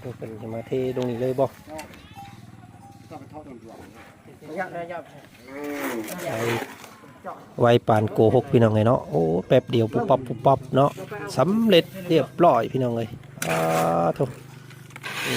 ເພິ່ນຈະມາເທລົງນີ້ເລີຍບໍ່? ໄວ ໄວປານໂກຫົກ ພີ່ນ້ອງເອີຍເນາະ. ໂອ້ ແປັບດຽວປຸບປັບ ປຸບປັບເນາະ. ສຳເລັດຮຽບຮ້ອຍ ພີ່ນ້ອງເອີຍ. ອາໂທ້. ອື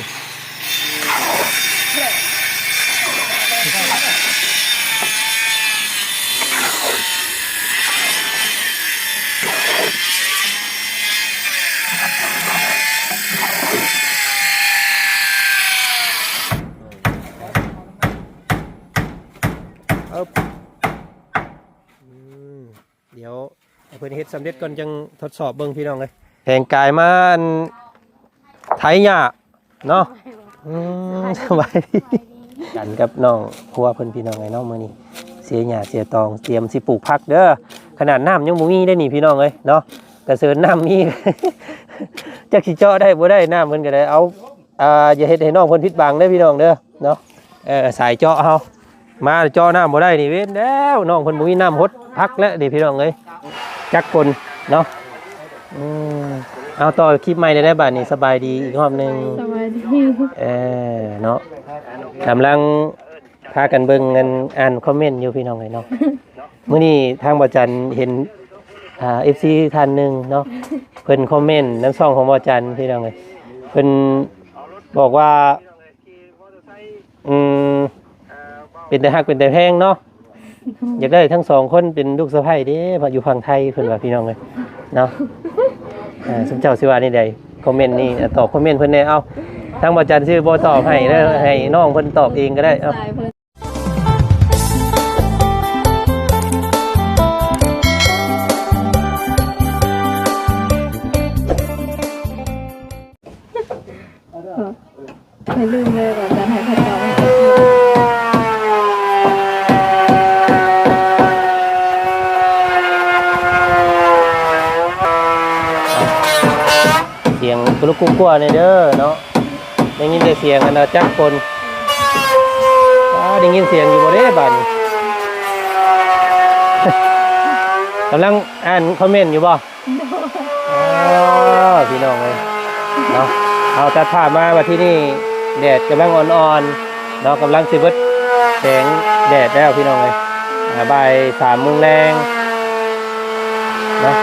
ມ ດຽວໃຫ້ເພິ່ນເຮັດສຳເລັດກ່ອນ ຈັ່ງທົດສອບເບິ່ງ ພີ່ນ້ອງເອີຍ. ແປງກາຍມາ ອັນ ໄຖຫຍ້າເນາະ. ອືມ ສະບາຍດີກັນກັບນ້ອງຄົວເພິ່ນ ພີ່ນ້ອງເອີຍເນາະ. ມື້ນີ້ເສຍຫຍ້າເສຍຕອງ ຕຽມຊິປູກຜັກເດີ. ຂະໜາດນ້ຳຍັງບໍ່ມີເດ້ນີ້ ພີ່ນ້ອງເອີຍເນາະ. ກະເສີນນ້ຳມີ ຈັກຊິເຈາະໄດ້ບໍ່ໄດ້ ນ້ຳເພິ່ນກະໄດ້ເອົາ ອ່າ ຢ່າເຮັດໃຫ້ນ້ອງເພິ່ນຜິດຫວັງເດີ ພີ່ນ້ອງເດີເນາະ. ເອີ ສາຍເຈາະເຮົາ ມາເຈາະນ້ຳບໍ່ໄດ້ນີ້ ເວນແລ້ວ. ນ້ອງເພິ່ນບໍ່ມີນ້ຳຫົດຜັກແລ້ວນີ້ ພີ່ນ້ອງເອີຍ. ຈັກຄົນເນາະ. ອືມ ເອົາ ຕໍ່ຄລິບໃໝ່ໄດ້ບາດນີ້. ສະບາຍດີອີກຮອບໜຶ່ງ. ສະບາຍດີ. ເອີ ເນາະ ກຳລັງພາກັນເບິ່ງ ອ່ານຄອມເມັນຢູ່ ພີ່ນ້ອງເອີຍເນາະ. ມື້ນີ້ທາງບ່າວຈັນເຫັນ ອ່າ ເອັຟຊີ ທ່ານໜຶ່ງເນາະ ເພິ່ນຄອມເມັນນຳຊ່ອງຂອງບ່າວຈັນ ພີ່ນ້ອງເອີຍ. ເພິ່ນບອກວ່າ ອືມ ເປັນຕາຮັກເປັນຕາແພງເນາະ. ຢາກໄດ້ທັງສອງຄົນເປັນລູກສະໃພ້ເດ້ ຢູ່ຝັ່ງໄທ ເພິ່ນວ່າ ພີ່ນ້ອງເອີຍເນາະ. ເອີ ຊຸມເຈົ້າຊິວ່າແນວໃດ? ຄອມເມັນນີ້ ຕອບຄອມເມັນເພິ່ນແດ່. ເອົາ ທາງບ່າວຈັນຊິບໍ່ຕອບໃຫ້ເດີ ໃຫ້ນ້ອງເພິ່ນຕອບເອງກໍໄດ້. ເອົາ ສາຍເພິ່ນ ຂ້ອຍລືມເລີຍວ່າການໃຫ້ພະເຈົ້າ ສຽງກຸລຸກຸກົວແດ່ເດີເນາະ. ໄດ້ຍິນແຕ່ສຽງອັນນາຈັກຄົນ. ອ້າ ໄດ້ຍິນສຽງຢູ່ບໍ່ເດ້ບາດນີ້? ກຳລັງອ່ານຄອມເມັນຢູ່ບໍ່? ໂດຍ ອໍ ພີ່ນ້ອງເອີຍເນາະ. ເອົາ ຕັດພາບມາບັດທີນີ້ ແດດກຳລັງອ່ອນໆເນາະ ກຳລັງຊິເບິດແສງແດດແລ້ວ ພີ່ນ້ອງເອີຍ. ອ່າ ບ່າຍສາມໂມງແລງເນາະ.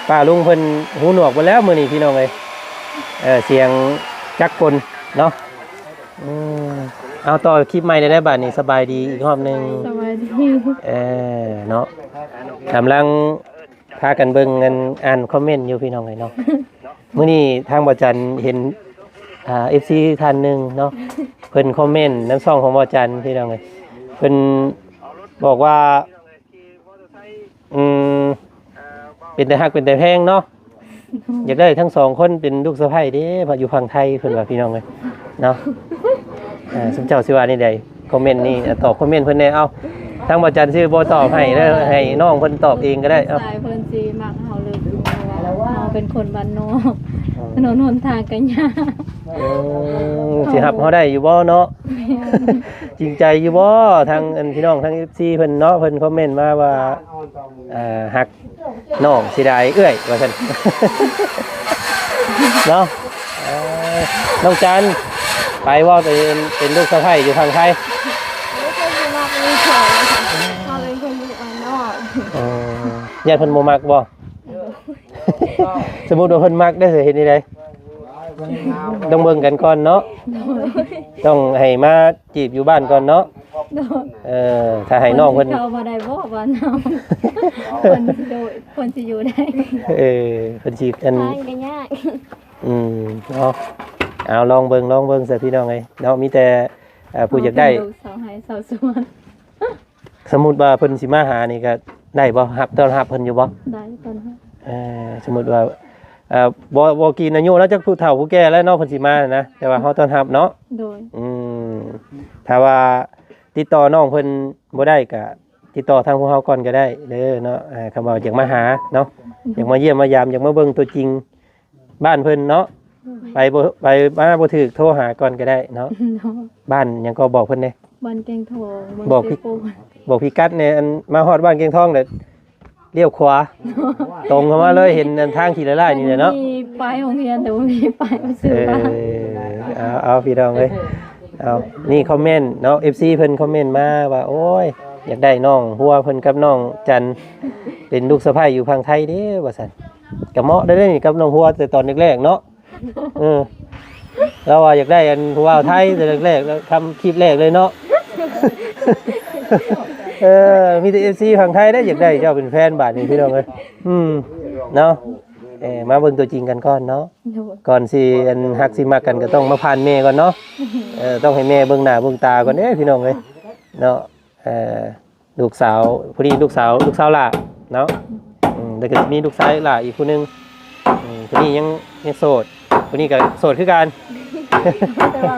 ປ້າລຸງເພິ່ນຫູໜວກເບິດແລ້ວມື້ນີ້ ພີ່ນ້ອງເອີຍ. ເອີ ສຽງຈັກກົນເນາະ. ອືມ ເອົາ ຕໍ່ຄລິບໃໝ່ໄດ້ບາດນີ້. ສະບາຍດີອີກຮອບໜຶ່ງ. ສະບາຍດີ. ເອີ ເນາະ ກຳລັງພາກັນເບິ່ງ ອ່ານຄອມເມັນຢູ່ ພີ່ນ້ອງເອີຍເນາະ. ມື້ນີ້ທາງບ່າວຈັນເຫັນ ອ່າ ເອັຟຊີ ທ່ານໜຶ່ງເນາະ ເພິ່ນຄອມເມັນນຳຊ່ອງຂອງບ່າວຈັນ ພີ່ນ້ອງເອີຍ. ເພິ່ນບອກວ່າ ອືມ ເປັນຕາຮັກເປັນຕາແພງເນາະ. ຢາກໄດ້ທັງສອງຄົນເປັນລູກສະໃພ້ເດ້ ເພາະຢູ່ຝັ່ງໄທ ເພິ່ນວ່າ ພີ່ນ້ອງເອີຍເນາະ. ເອີ ຊຸມເຈົ້າຊິວ່າແນວໃດ? ຄອມເມັນນີ້ ຕອບຄອມເມັນເພິ່ນແດ່. ເອົາ ທາງບ່າວຈັນຊິບໍ່ຕອບໃຫ້ເດີ ໃຫ້ນ້ອງເພິ່ນຕອບເອງກໍໄດ້. ເອົາ ສາຍເພິ່ນຊິມັກເຮົາເລີຍ ເພາະວ່າເຮົາເປັນຄົນບ້ານນອກ ຖະໜົນຫົນທາງກໍຍາກ. ອືມ ຊິຮັບເຮົາໄດ້ຢູ່ບໍ່ເນາະ? ແມ່ນ. ຈິງໃຈຢູ່ບໍ່? ທາງ ອັນ ພີ່ນ້ອງທາງ ເອັຟຊີ ເພິ່ນເນາະ ເພິ່ນຄອມເມັນມາວ່າ ເອີ ຮັກນ້ອງເສຍດາຍເອື້ອຍ ວ່າຊັ້ນເນາະ. ເອີ ນ້ອງຈັນ ໄປບໍ່? ເປັນ ເປັນລູກສະໃພ້ຢູ່ຝັ່ງໄທ. ໂອ້ຍ ເພິ່ນບໍ່ມັກເລີຍ ເຮົາເປັນຄົນຢູ່ບ້ານນອກ. ເອີ ຢ້ານເພິ່ນບໍ່ມັກບໍ່? ໂດຍ. ສົມມຸດວ່າເພິ່ນມັກໄດ້ ຊິເຮັດແນວໃດ? ຕ້ອງເບິ່ງກັນກ່ອນເນາະ. ໂດຍ. ຕ້ອງໃຫ້ມາຈີບຢູ່ບ້ານກ່ອນເນາະ. ໂດຍ. ເອີ ຖ້າໃຫ້ນ້ອງເພິ່ນ ເພິ່ນຊິເຂົ້າມາໄດ້ບໍ່ບ້ານເຮົາ? ເພິ່ນຊິຢູ່ ເພິ່ນຊິຢູ່ໄດ້. ເອີ ເພິ່ນຊິ ອັນ ທາງກໍຍາກ. ອືມ ເນາະ ເອົາ ລອງເບິ່ງ ລອງເບິ່ງຊະ ພີ່ນ້ອງເອີຍເນາະ. ມີແຕ່ ເອີ ຜູ້ຢາກໄດ້ ເຮົາເປັນລູກຊາວໄຮ່ຊາວສວນ. ສົມມຸດວ່າເພິ່ນຊິມາຫານີ້ກໍໄດ້ບໍ່? ຮັບ ຕ້ອນຮັບເພິ່ນຢູ່ບໍ່? ໄດ້ ຕ້ອນຮັບ. ເອີ ສົມມຸດວ່າ ເອີ ບໍ່ ບໍ່ກີນອາຍຸແລ້ວ ຈັກຜູ້ເຖົ້າຜູ້ແກ່ແລ້ວເນາະ ເພິ່ນຊິມານະ ແຕ່ວ່າເຮົາຕ້ອນຮັບເນາະ. ໂດຍ. ອືມ ຖ້າວ່າຕິດຕໍ່ນ້ອງເພິ່ນບໍ່ໄດ້ ກໍຕິດຕໍ່ທາງພວກເຮົາກ່ອນກໍໄດ້ເດີເນາະ. ເອີ ຄຳວ່າຢາກມາຫາເນາະ ໂດຍ ຢາກມາຢ້ຽມມາຢາມ ຢາກມາເບິ່ງຕົວຈິງ ບ້ານເພິ່ນເນາະ. ໂດຍ. ໄປບໍ່ ໄປມາບໍ່ຖືກ ໂທຫາກ່ອນກໍໄດ້ເນາະ. ໂດຍ. ບ້ານຫຍັງກໍບອກເພິ່ນແດ່. ບ້ານແກ້ງທອງ ເມືອງ ບອກ ເຊໂປນ. ບອກພິກັດແດ່ ອັນ ມາຮອດບ້ານແກ້ງທອງແລ້ວ ລ້ຽວຂວາ ຕົງເຂົ້າມາເລີຍ ເຫັນອັນທາງຂີ້ລະລາຍນີ້ແຫຼະເນາະ. ມີປ້າຍໂຮງຮຽນ ແຕ່ບໍ່ມີປ້າຍຊື່ ເອີ ເອົາ ເອົາ ພີ່ນ້ອງເອີຍ ເອົາ ນີ້ຄອມເມັນເນາະ ເອັຟຊີ ເພິ່ນຄອມເມັນມາວ່າ ໂອ້ຍ ຢາກໄດ້ນ້ອງຫົວເພິ່ນກັບນ້ອງຈັນ ເປັນລູກສະໃພ້ຢູ່ຝັ່ງໄທເດ້ ວ່າຊັ້ນ. ກະເໝາະໄດ້ເດ້ນີ້ກັບນ້ອງຫົວແຕ່ຕອນແລກໆເນາະ. ເອີ ລາວວ່າຢາກໄດ້ອັນຜູ້ບ່າວໄທແຕ່ແລກໆ ແລ້ວທຳຄລິບແລກເລີຍເນາະ. ເອີ ມີແຕ່ ເອັຟຊີ ຝັ່ງໄທເດ້ຢາກໄດ້ເຈົ້າເປັນແຟນບາດນີ້ ພີ່ນ້ອງເອີຍ. ອືມ ເນາະ ເອີ ມາເບິ່ງຕົວຈິງກັນກ່ອນເນາະ. ໂດຍ ກ່ອນຊິອັນຮັກຊິມັກກັນກໍຕ້ອງມາຜ່ານແມ່ກ່ອນເນາະ. ເອີ ຕ້ອງໃຫ້ແມ່ເບິ່ງໜ້າເບິ່ງຕາກ່ອນເດ້ ພີ່ນ້ອງເອີຍ ເນາະ. ເອີ ລູກສາວ ພໍດີລູກສາວ ລູກສາວຫຼ້າເນາະ. ອືມ ແລ້ວກໍຊິມີລູກຊາຍຫຼ້າອີກຜູ້ໜຶ່ງ. ອືມ ຜູ້ນີ້ຍັງ ຍັງໂສດ ຜູ້ນີ້ກໍໂສດຄືກັນ ແຕ່ວ່າ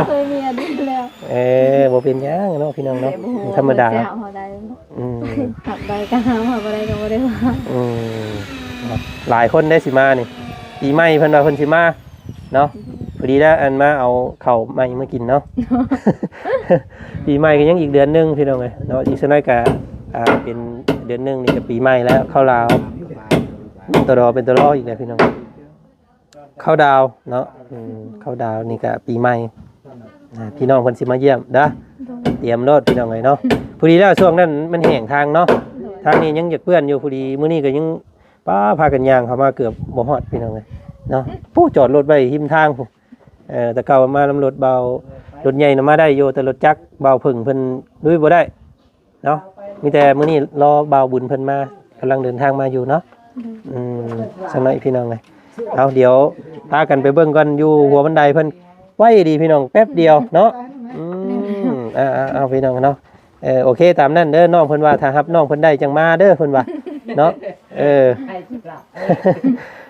ເຄີຍມີອະດີດແລ້ວ. ເອີ ບໍ່ເປັນຫຍັງເນາະ ພີ່ນ້ອງເນາະ ແຕ່ບໍ່ຮູ້ ທຳມະດາ ວ່າເພິ່ນຊິຮັບເຮົາໄດ້ບໍ່. ອືມ ຮັບໄດ້ກໍຮັບ ຮັບບໍ່ໄດ້ກໍບໍ່ໄດ້ວ່າ. ອືມ ຫຼາຍຄົນໄດ້ຊິມານີ້ ປີໃໝ່ເພິ່ນວ່າເພິ່ນຊິມາ ເນາະ. ພໍດີແລ້ວ ອັນມາເອົາເຂົ້າໃໝ່ມາກິນເນາະ ປີໃໝ່ກໍຍັງອີກເດືອນໜຶ່ງ ພີ່ນ້ອງເອີຍເນາະ. ອີກສັກໜ້ອຍກໍ ອ່າ ເປັນເດືອນໜຶ່ງນີ້ກໍປີໃໝ່ແລ້ວ ເຂົ້າລາວ ເປັນຕະລໍ ເປັນຕະລໍອີກແລ້ວ ພີ່ນ້ອງ. ເຂົ້າດາວເນາະ ອືມ ເຂົ້າດາວນີ້ກໍປີໃໝ່ ອ່າ ພີ່ນ້ອງເພິ່ນຊິມາຢ້ຽມເດີ ໂດຍ ຕຽມໂລດ ພີ່ນ້ອງເອີຍເນາະ. ພໍດີແລ້ວ ຊ່ວງນັ້ນມັນແຫ້ງທາງເນາະ ໂດຍ ທາງນີ້ຍັງຢາກເປື້ອນຢູ່. ພໍດີມື້ນີ້ກໍຍັງ ປ້າ ພາກັນຍ່າງເຂົ້າມາເກືອບບໍ່ຮອດ ພີ່ນ້ອງເອີຍເນາະ. ຜູ້ຈອດລົດໄວ້ຮິມທາງພຸ້ນ. ເອີ ແຕ່ເກົ່າມານຳລົດເບົາ ລົດໃຫຍ່ນະມາໄດ້ຢູ່ ແຕ່ລົດຈັກເບົາເຜິ້ງເພິ່ນລຸຍບໍ່ໄດ້ເນາະ. ມີແຕ່ມື້ນີ້ລໍບ່າວບຸນເພິ່ນມາ ກຳລັງເດີນທາງມາຢູ່ເນາະ. ອືມ ສັກໜ້ອຍ ພີ່ນ້ອງເອີຍ ເອົາ ດຽວພາກັນໄປເບິ່ງກ່ອນ ຢູ່ຫົວບັນໄດເພິ່ນ ໄວດີ ພີ່ນ້ອງ ແປັບດຽວເນາະ. ອືມ ອ່າໆ ເອົາ ພີ່ນ້ອງເນາະ. ເອີ ໂອເຄ ຕາມນັ້ນເດີ ນ້ອງເພິ່ນວ່າ ຖ້າຮັບນ້ອງເພິ່ນໄດ້ຈັ່ງມາເດີ ເພິ່ນວ່າເນາະ. ເອີ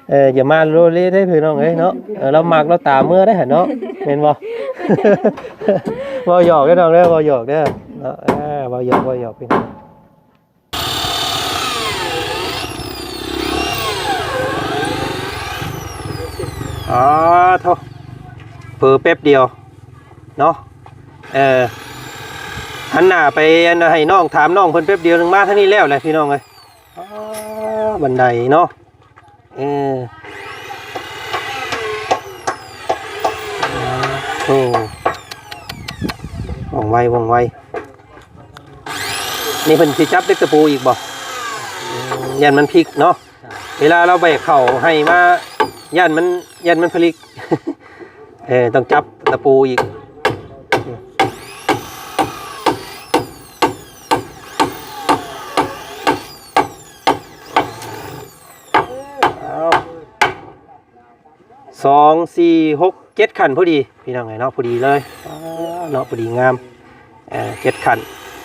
ເອີ ຢ່າມາໂລເລເດ້ ພີ່ນ້ອງເອີຍເນາະ. ເອີ ລາວມັກລາວຕາມເມືອໄດ້ຫັ້ນເນາະ ແມ່ນບໍ່? ເວົ້າຫຍອກເດີນ້ອງເດີ ເວົ້າຫຍອກເດີເນາະ. ເອີ ເວົ້າຫຍອກ ເວົ້າຫຍອກ ພີ່ນ້ອງ. ອໍ ໂທ້ ເຜີແປັບດຽວເນາະ. ເອີ ຫັນໜ້າໄປອັນໃຫ້ນ້ອງ ຖາມນ້ອງເພິ່ນແປັບດຽວໜຶ່ງ ມາທາງນີ້ແລ້ວແຫຼະ ພີ່ນ້ອງເອີຍ. ອໍ ບັນໄດເນາະ. ເອີ ໂອ້ ວ່ອງໄວ ວ່ອງໄວ. ນີ້ເພິ່ນຊິຈັບເຫຼັກຕະປູອີກບໍ່? ອືມ ຢ້ານມັນພິກເນາະ. ເວລາລາວແບກເຂົ້າໄຮ່ມາ ຢ້ານມັນ ຢ້ານມັນຜະລິກ. ເອີ ຕ້ອງຈັບຕະປູອີກ. ເອົາ ສອງ ສີ່ ຫົກ ເຈັດ ຂັ້ນພໍດີ ພີ່ນ້ອງເອີຍເນາະ. ພໍດີເລີຍ ອ່າ ເນາະ ພໍດີງາມ. ເອີ ເຈັດ ຂັ້ນ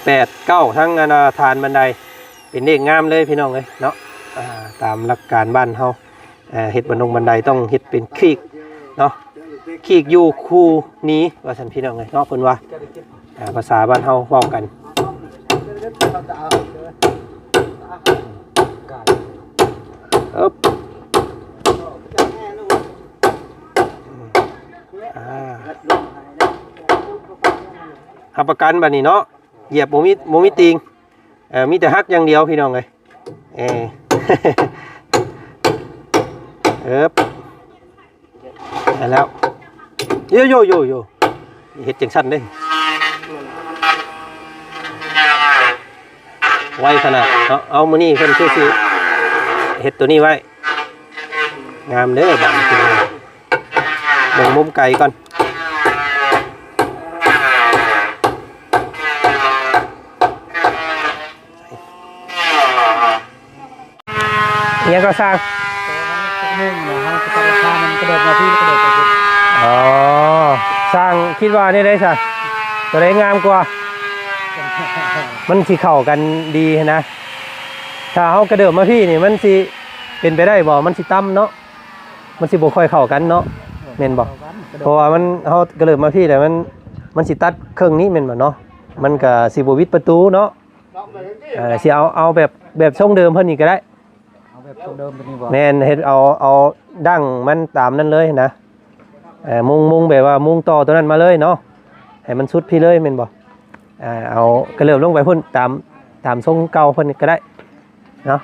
ແປດ ເກົ້າ ທັງອັນ ອ່າ ຖານບັນໄດ ເປັນເລກງາມເລີຍ ພີ່ນ້ອງເອີຍເນາະ. ອ່າ ຕາມຫຼັກການບ້ານເຮົາ ເອີ ເຮັດບັນດົງບັນໄດຕ້ອງເຮັດເປັນຄີກເນາະ ຄີກຢູ່ຄູ່ໜີ ວ່າຊັ້ນ ພີ່ນ້ອງເອີຍເນາະ ເພິ່ນວ່າ. ອ່າ ພາສາບ້ານເຮົາເວົ້າກັນ ເອີບ ອ່າ ຮັບປະກັນບັດນີ້ເນາະ ຢຽບບໍ່ມີ ບໍ່ມີຕີງ ເອີ ມີແຕ່ຫັກຢ່າງດຽວ ພີ່ນ້ອງເອີຍ. ເອີ ເອີບ ໄດ້ແລ້ວ ໂຢໂຢໂຢໂຢ ເຮັດຈັ່ງຊັ້ນເດ້ ໄວຂະໜາດເນາະ. ເອົາ ມື້ນີ້ເພິ່ນຄືຊິເຮັດໂຕນີ້ໄວ້ ງາມເດີ ບາດນີ້ ເບິ່ງມຸມໄກກ່ອນ. ອີ່ຫຍັງກໍຊ່າງ ຈັກໜຶ່ງນະ ເຮົາຈະຕັດລາຄາ ມັນກະເດີບມາພີ້ ກະເດີບໄປພຸ້ນ. ອໍ ຊ່າງຄິດວ່າແນວໃດຊະ? ໂຕໃດງາມກວ່າ? ມັນຊິເຂົ້າກັນດີຫັ້ນນະ. ຖ້າເຮົາກະເດີບມາພີ້ນີ້ ມັນຊິເປັນໄປໄດ້ບໍ່? ມັນຊິຕ່ຳເນາະ ມັນຊິບໍ່ຄ່ອຍເຂົ້າກັນເນາະ ແມ່ນບໍ່? ເຂົ້າກັນ ກະເດີບ ເພາະວ່າມັນ ເຮົາກະເດີບມາພີ້ແລ້ວ ມັນ ມັນຊິຕັດເຄິ່ງນີ້ ແມ່ນບໍ່ເນາະ? ມັນກະຊິບໍ່ຫວິດປະຕູເນາະ. ເອີ ຊິເອົາ ເອົາແບບ ແບບຊົງເດີມເພິ່ນນີ້ກໍໄດ້. ເອົາແບບຊົງເດີມເພິ່ນນີ້ບໍ່? ແມ່ນ ເຮັດເອົາ ເອົາດັ້ງມັນຕາມນັ້ນເລີຍນະ. ເອີ ມຸງ ມຸງແບບວ່າມຸງຕໍ່ຕົວນັ້ນມາເລີຍເນາະ ໃຫ້ມັນສຸດພີ້ເລີຍແມ່ນບໍ່? ເອົາກະເລີບລົງໄປພຸ້ນ ຕາມ ຕາມຊົງເກົ່າເພິ່ນກໍໄດ້. ເນາະ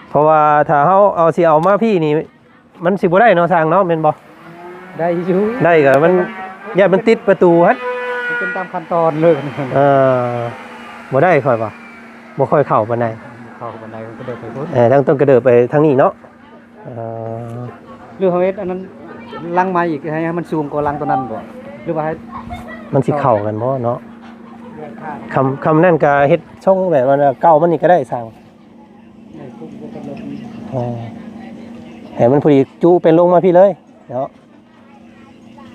ເພາະວ່າຖ້າເຮົາເອົາ ຊິເອົາມາພີ້ນີ້ ມັນຊິບໍ່ໄດ້ເນາະ ຊ່າງເນາະ ແມ່ນບໍ່? ໄດ້ຢູ່ ໄດ້ກໍມັນ ຢ້ານມັນຕິດປະຕູຫັ້ນ ມັນເປັນຕາມຂັ້ນຕອນເລີຍ. ເອີ ບໍ່ໄດ້ ຂ້ອຍວ່າບໍ່ຄ່ອຍເຂົ້າປານໃດ ເຂົ້າປານໃດ ມັນກະເດີບໄປພຸ້ນ ເອີ ຕ້ອງ ຕ້ອງກະເດີບໄປທາງນີ້ເນາະ. ເອີ ຫຼືເຮົາເຮັດອັນນັ້ນຫຼັງໃໝ່ອີກ ໃຫ້ ໃຫ້ມັນສູງກວ່າຫຼັງຕົວນັ້ນບໍ່ ຫຼືວ່າໃຫ້ ມັນຊິເຂົ້າກັນບໍ່ເນາະ? ຄຳ ຄຳນັ້ນກໍເຮັດຊົງແບບວ່າເກົ່າມັນນີ້ກໍໄດ້ ຊ່າງ ເອີ ໃຫ້ມັນພໍດີ ຈຸເປັນລົງມາພີ້ເລີຍເນາະ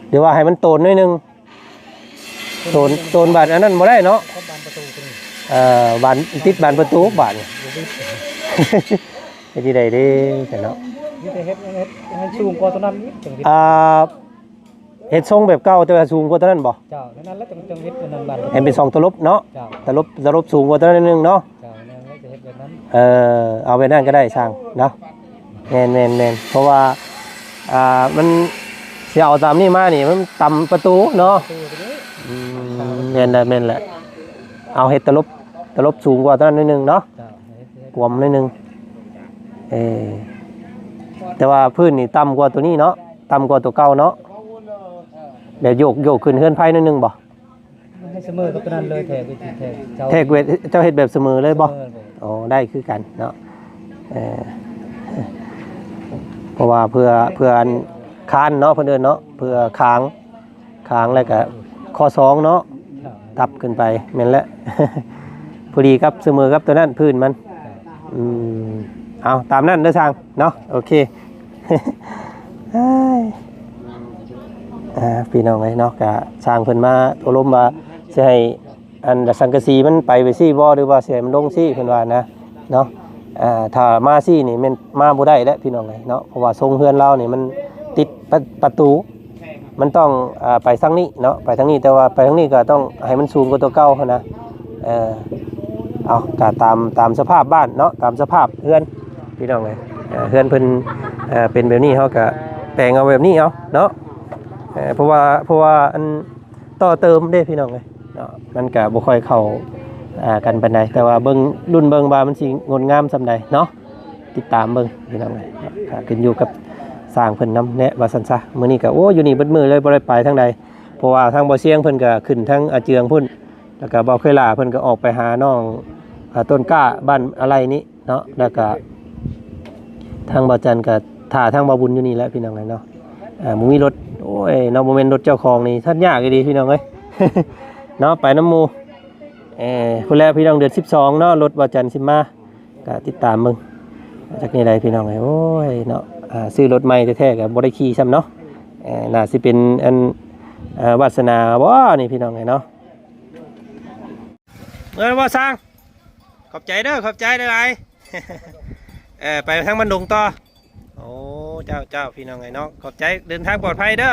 ຫຼືວ່າໃຫ້ມັນໂຕນໜ້ອຍໜຶ່ງ ໂຕນ ໂຕນບາດອັນນັ້ນບໍ່ໄດ້ເນາະ ເອີ ບານ ຕິດບານປະຕູບາດນີ້ ເຮັດຈັ່ງໃດເດ້ຊັ້ນເນາະ? ມີແຕ່ເຮັດ ເຮັດໃຫ້ມັນສູງກວ່າຕົວນັ້ນອີກ ຈັ່ງເຮັດ ອ່າ ເຮັດຊົງແບບເກົ່າ ແຕ່ວ່າສູງກວ່າຕົວນັ້ນບໍ່? ເຈົ້າ ນັ້ນແຫຼະ ຈັ່ງ ຈັ່ງເຮັດອັນນັ້ນບາດ ໃຫ້ເປັນສອງຕະຫຼົບເນາະ ເຈົ້າ ຕະຫຼົບ ຕະຫຼົບສູງກວ່າຕົວນັ້ນໜຶ່ງເນາະ ເຈົ້າ ນັ້ນແຫຼະ ຈະເຮັດແບບນັ້ນ ເອີ ເອົາແບບນັ້ນກໍໄດ້ ຊ່າງເນາະ. ແມ່ນໆໆ ເພາະວ່າ ອ່າ ມັນຊິເອົາຕາມນີ້ມານີ້ ມັນຕຳປະຕູເນາະ ປະຕູຕົວນີ້ ອືມ ແມ່ນແຫຼະ ແມ່ນແຫຼະ ເອົາເຮັດຕະຫຼົບ ຕະຫຼົບສູງກວ່າຕົວນັ້ນໜ້ອຍໜຶ່ງເນາະ ເຈົ້າ ເຮັດ ເຮັດກວມໜ້ອຍໜຶ່ງ ເອີ ແຕ່ວ່າພື້ນນີ້ຕ່ຳກວ່າຕົວນີ້ເນາະ ຕ່ຳກວ່າຕົວເກົ່າເນາະ ແບບໂຍກ ໂຍກຂຶ້ນເຮືອນໄຟໜ້ອຍໜຶ່ງບໍ່? ໃຫ້ສະເໝີກັບຕົວນັ້ນເລີຍ ແທກເວທີ ແທກເສົາ ແທກເວ ເຈົ້າເຮັດແບບສະເໝີເລີຍບໍ່? ສະເໝີເລີຍ ໂອ້ ໄດ້ຄືກັນເນາະ ເອີ ເພາະວ່າເພື່ອ ເພື່ອອັນຄານເນາະ ເພິ່ນເອີ້ນເນາະ ເພື່ອຄາງ ຄາງ ແລ້ວກະຂໍ້ສອງເນາະ ຕັບຂຶ້ນໄປ ແມ່ນແຫຼະ ພໍດີກັບ ສະເໝີກັບຕົວນັ້ນ ພື້ນມັນ ອືມ ເອົາຕາມນັ້ນເດີຊ່າງເນາະ ໂອເຄ. ອ່າ ພີ່ນ້ອງເອີຍເນາະ ກະຊ່າງເພິ່ນມາໂອ້ລົມວ່າຊິໃຫ້ອັນສັງກະສີມັນໄປໄປຊີ້ບໍ່ ຫຼືວ່າຊິໃຫ້ມັນລົງຊີ້ ເພິ່ນວ່ານະເນາະ. ອ່າ ຖ້າມາຊີ້ນີ້ແມ່ນມາບໍ່ໄດ້ແລ້ວພີ່ນ້ອງເອີຍເນາະ ເພາະວ່າຊົງເຮືອນລາວນີ້ມັນຕິດປະ ປະຕູ ມັນຕ້ອງ ອ່າ ໄປທາງນີ້ເນາະ ໄປທາງນີ້ ແຕ່ວ່າໄປທາງນີ້ກໍຕ້ອງໃຫ້ມັນສູງກວ່າຕົວເກົ່າຫັ້ນນະ. ເອີ ເອົາ ກໍຕາມ ຕາມສະພາບບ້ານເນາະ ຕາມສະພາບເຮືອນພີ່ນ້ອງເອີຍ. ເອີ ເຮືອນເພິ່ນ ເອີ ເປັນແບບນີ້ ເຮົາກໍແປງເອົາແບບນີ້ເອົາເນາະ. ເອີ ເພາະວ່າ ເພາະວ່າອັນຕໍ່ເຕີມເດ້ພີ່ນ້ອງເອີຍເນາະ ມັນກໍບໍ່ຄ່ອຍເຂົ້າ ອ່າ ກັນປານໃດ ແຕ່ວ່າເບິ່ງ ລຸ້ນເບິ່ງວ່າມັນຊິງົດງາມສ່ຳໃດເນາະ. ຕິດຕາມເບິ່ງພີ່ນ້ອງເອີຍ ກໍຂຶ້ນຢູ່ກັບຊ່າງເພິ່ນນຳແຫຼະວ່າຊັ້ນຊະ. ມື້ນີ້ກໍ ໂອ້ ຢູ່ນີ້ເບິດມື້ເລີຍ ບໍ່ໄດ້ໄປທາງໃດ ເພາະວ່າທາງບໍ່ຊຽງເພິ່ນກໍຂຶ້ນທາງອາເຈືອງພຸ້ນ ແລ້ວກໍບໍ່ເຄີຍຫຼ້າເພິ່ນກໍອອກໄປຫານ້ອງ ອ່າ ຕົ້ນກ້າບ້ານອາໄລນີ້ເນາະ. ແລ້ວກໍທາງບໍ່ຈັນກໍຖ້າທາງບໍ່ບຸນຢູ່ນີ້ແຫຼະພີ່ນ້ອງເອີຍເນາະ. ອ່າ ບໍ່ມີລົດ ໂອ້ຍເນາະ ບໍ່ແມ່ນລົດເຈົ້າຂອງນີ້ ທັດຍາກອີ່ຫຼີພີ່ນ້ອງເອີຍເນາະ ໄປນຳໝູ່. ເອີ ພຸ້ນແຫຼະພີ່ນ້ອງ ເດືອນສິບສອງເນາະ ລົດບໍ່ຈັນຊິມາ ກໍຕິດຕາມເບິ່ງ ຈັກແນວໃດພີ່ນ້ອງເອີຍ. ໂອ້ຍເນາະ ອ່າ ຊື້ລົດໃໝ່ແທ້ໆກໍບໍ່ໄດ້ຂີ່ຊ້ຳເນາະ. ເອີ ໜ້າຊິເປັນອັນ ເອີ ວາດສະໜາບໍ່ນີ້ພີ່ນ້ອງເອີຍເນາະ. ເອີ ບໍ່ຊ່າງ ຂອບໃຈເດີ ຂອບໃຈຫຼາຍໆ. ເອີ ໄປທາງບ້ານດົງຕໍ່. ໂອ້ ເຈົ້າ ເຈົ້າ ພີ່ນ້ອງເອີຍເນາະ ຂອບໃຈ ເດີນທາງປອດໄພເດີ.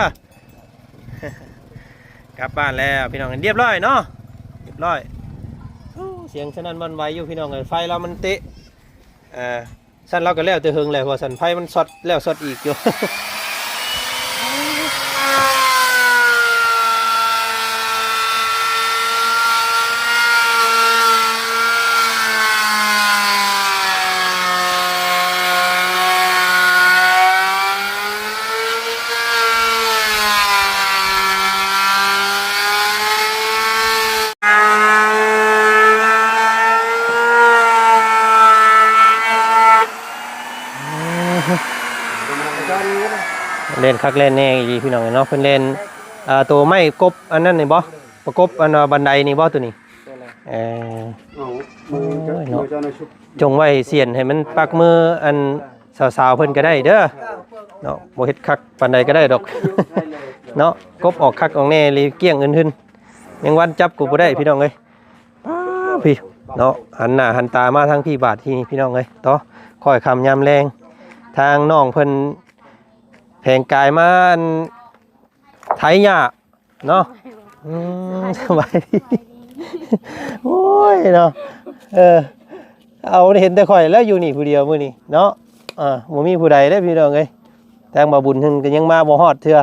ກັບບ້ານແລ້ວພີ່ນ້ອງ ຮຽບຮ້ອຍເນາະ ຮຽບຮ້ອຍ. ໂອ້ ສຽງສະໜັ່ນຫວັ່ນໄຫວຢູ່ພີ່ນ້ອງເອີຍ ໄຟລາວມັນເຕະ ເອີ ຊັ້ນລາວກໍແລ້ວແຕ່ເຫິງແຫຼະ ວ່າຊັ້ນ ໄຟມັນຊັອດແລ້ວຊັອດອີກຢູ່. ແລ່ນຄັກແລ່ນແນ່ອີ່ຫຼີພີ່ນ້ອງເນາະ. ເພິ່ນແລ່ນ ອ່າ ໂຕໄມ້ກົບອັນນັ້ນນີ້ບໍ່? ປະກົບອັນວ່າບັນໄດນີ້ບໍ່ ໂຕນີ້? ເອີ ໂອ້ຍເນາະ ຈົ່ງໄວ້ສຽນໃຫ້ມັນປັກມືອັນສາວໆເພິ່ນກໍໄດ້ເດີເນາະ. ບໍ່ເຮັດຄັກປານໃດກໍໄດ້ດອກເນາະ ກົບອອກຄັກອອກແນ່ ລີ້ກ້ຽງອື່ນໆ ແມງວັນຈັບກໍບໍ່ໄດ້ພີ່ນ້ອງເອີຍ. ປ້າ ພີ່ເນາະ ຫັນໜ້າຫັນຕາມາທາງພີ່ບາດທີ່ນີ້ພີ່ນ້ອງເອີຍ. ຕໍ່ຄ້ອຍຄ່ຳຍາມແລງ ທາງນ້ອງເພິ່ນແຜງກາຍມາ ອັນ ໄຖຫຍ້າເນາະ. ອືມ ສະບາຍດີ ໂອ້ຍເນາະ. ເອີ ເອົາ ເຫັນແຕ່ຂ້ອຍແລ້ວຢູ່ນີ້ຜູ້ດຽວມື້ນີ້ເນາະ. ອ່າ ບໍ່ມີຜູ້ໃດເດ້ພີ່ນ້ອງເອີຍ ທາງບ່າວບຸນເພິ່ນກໍຍັງມາບໍ່ຮອດເທື່ອ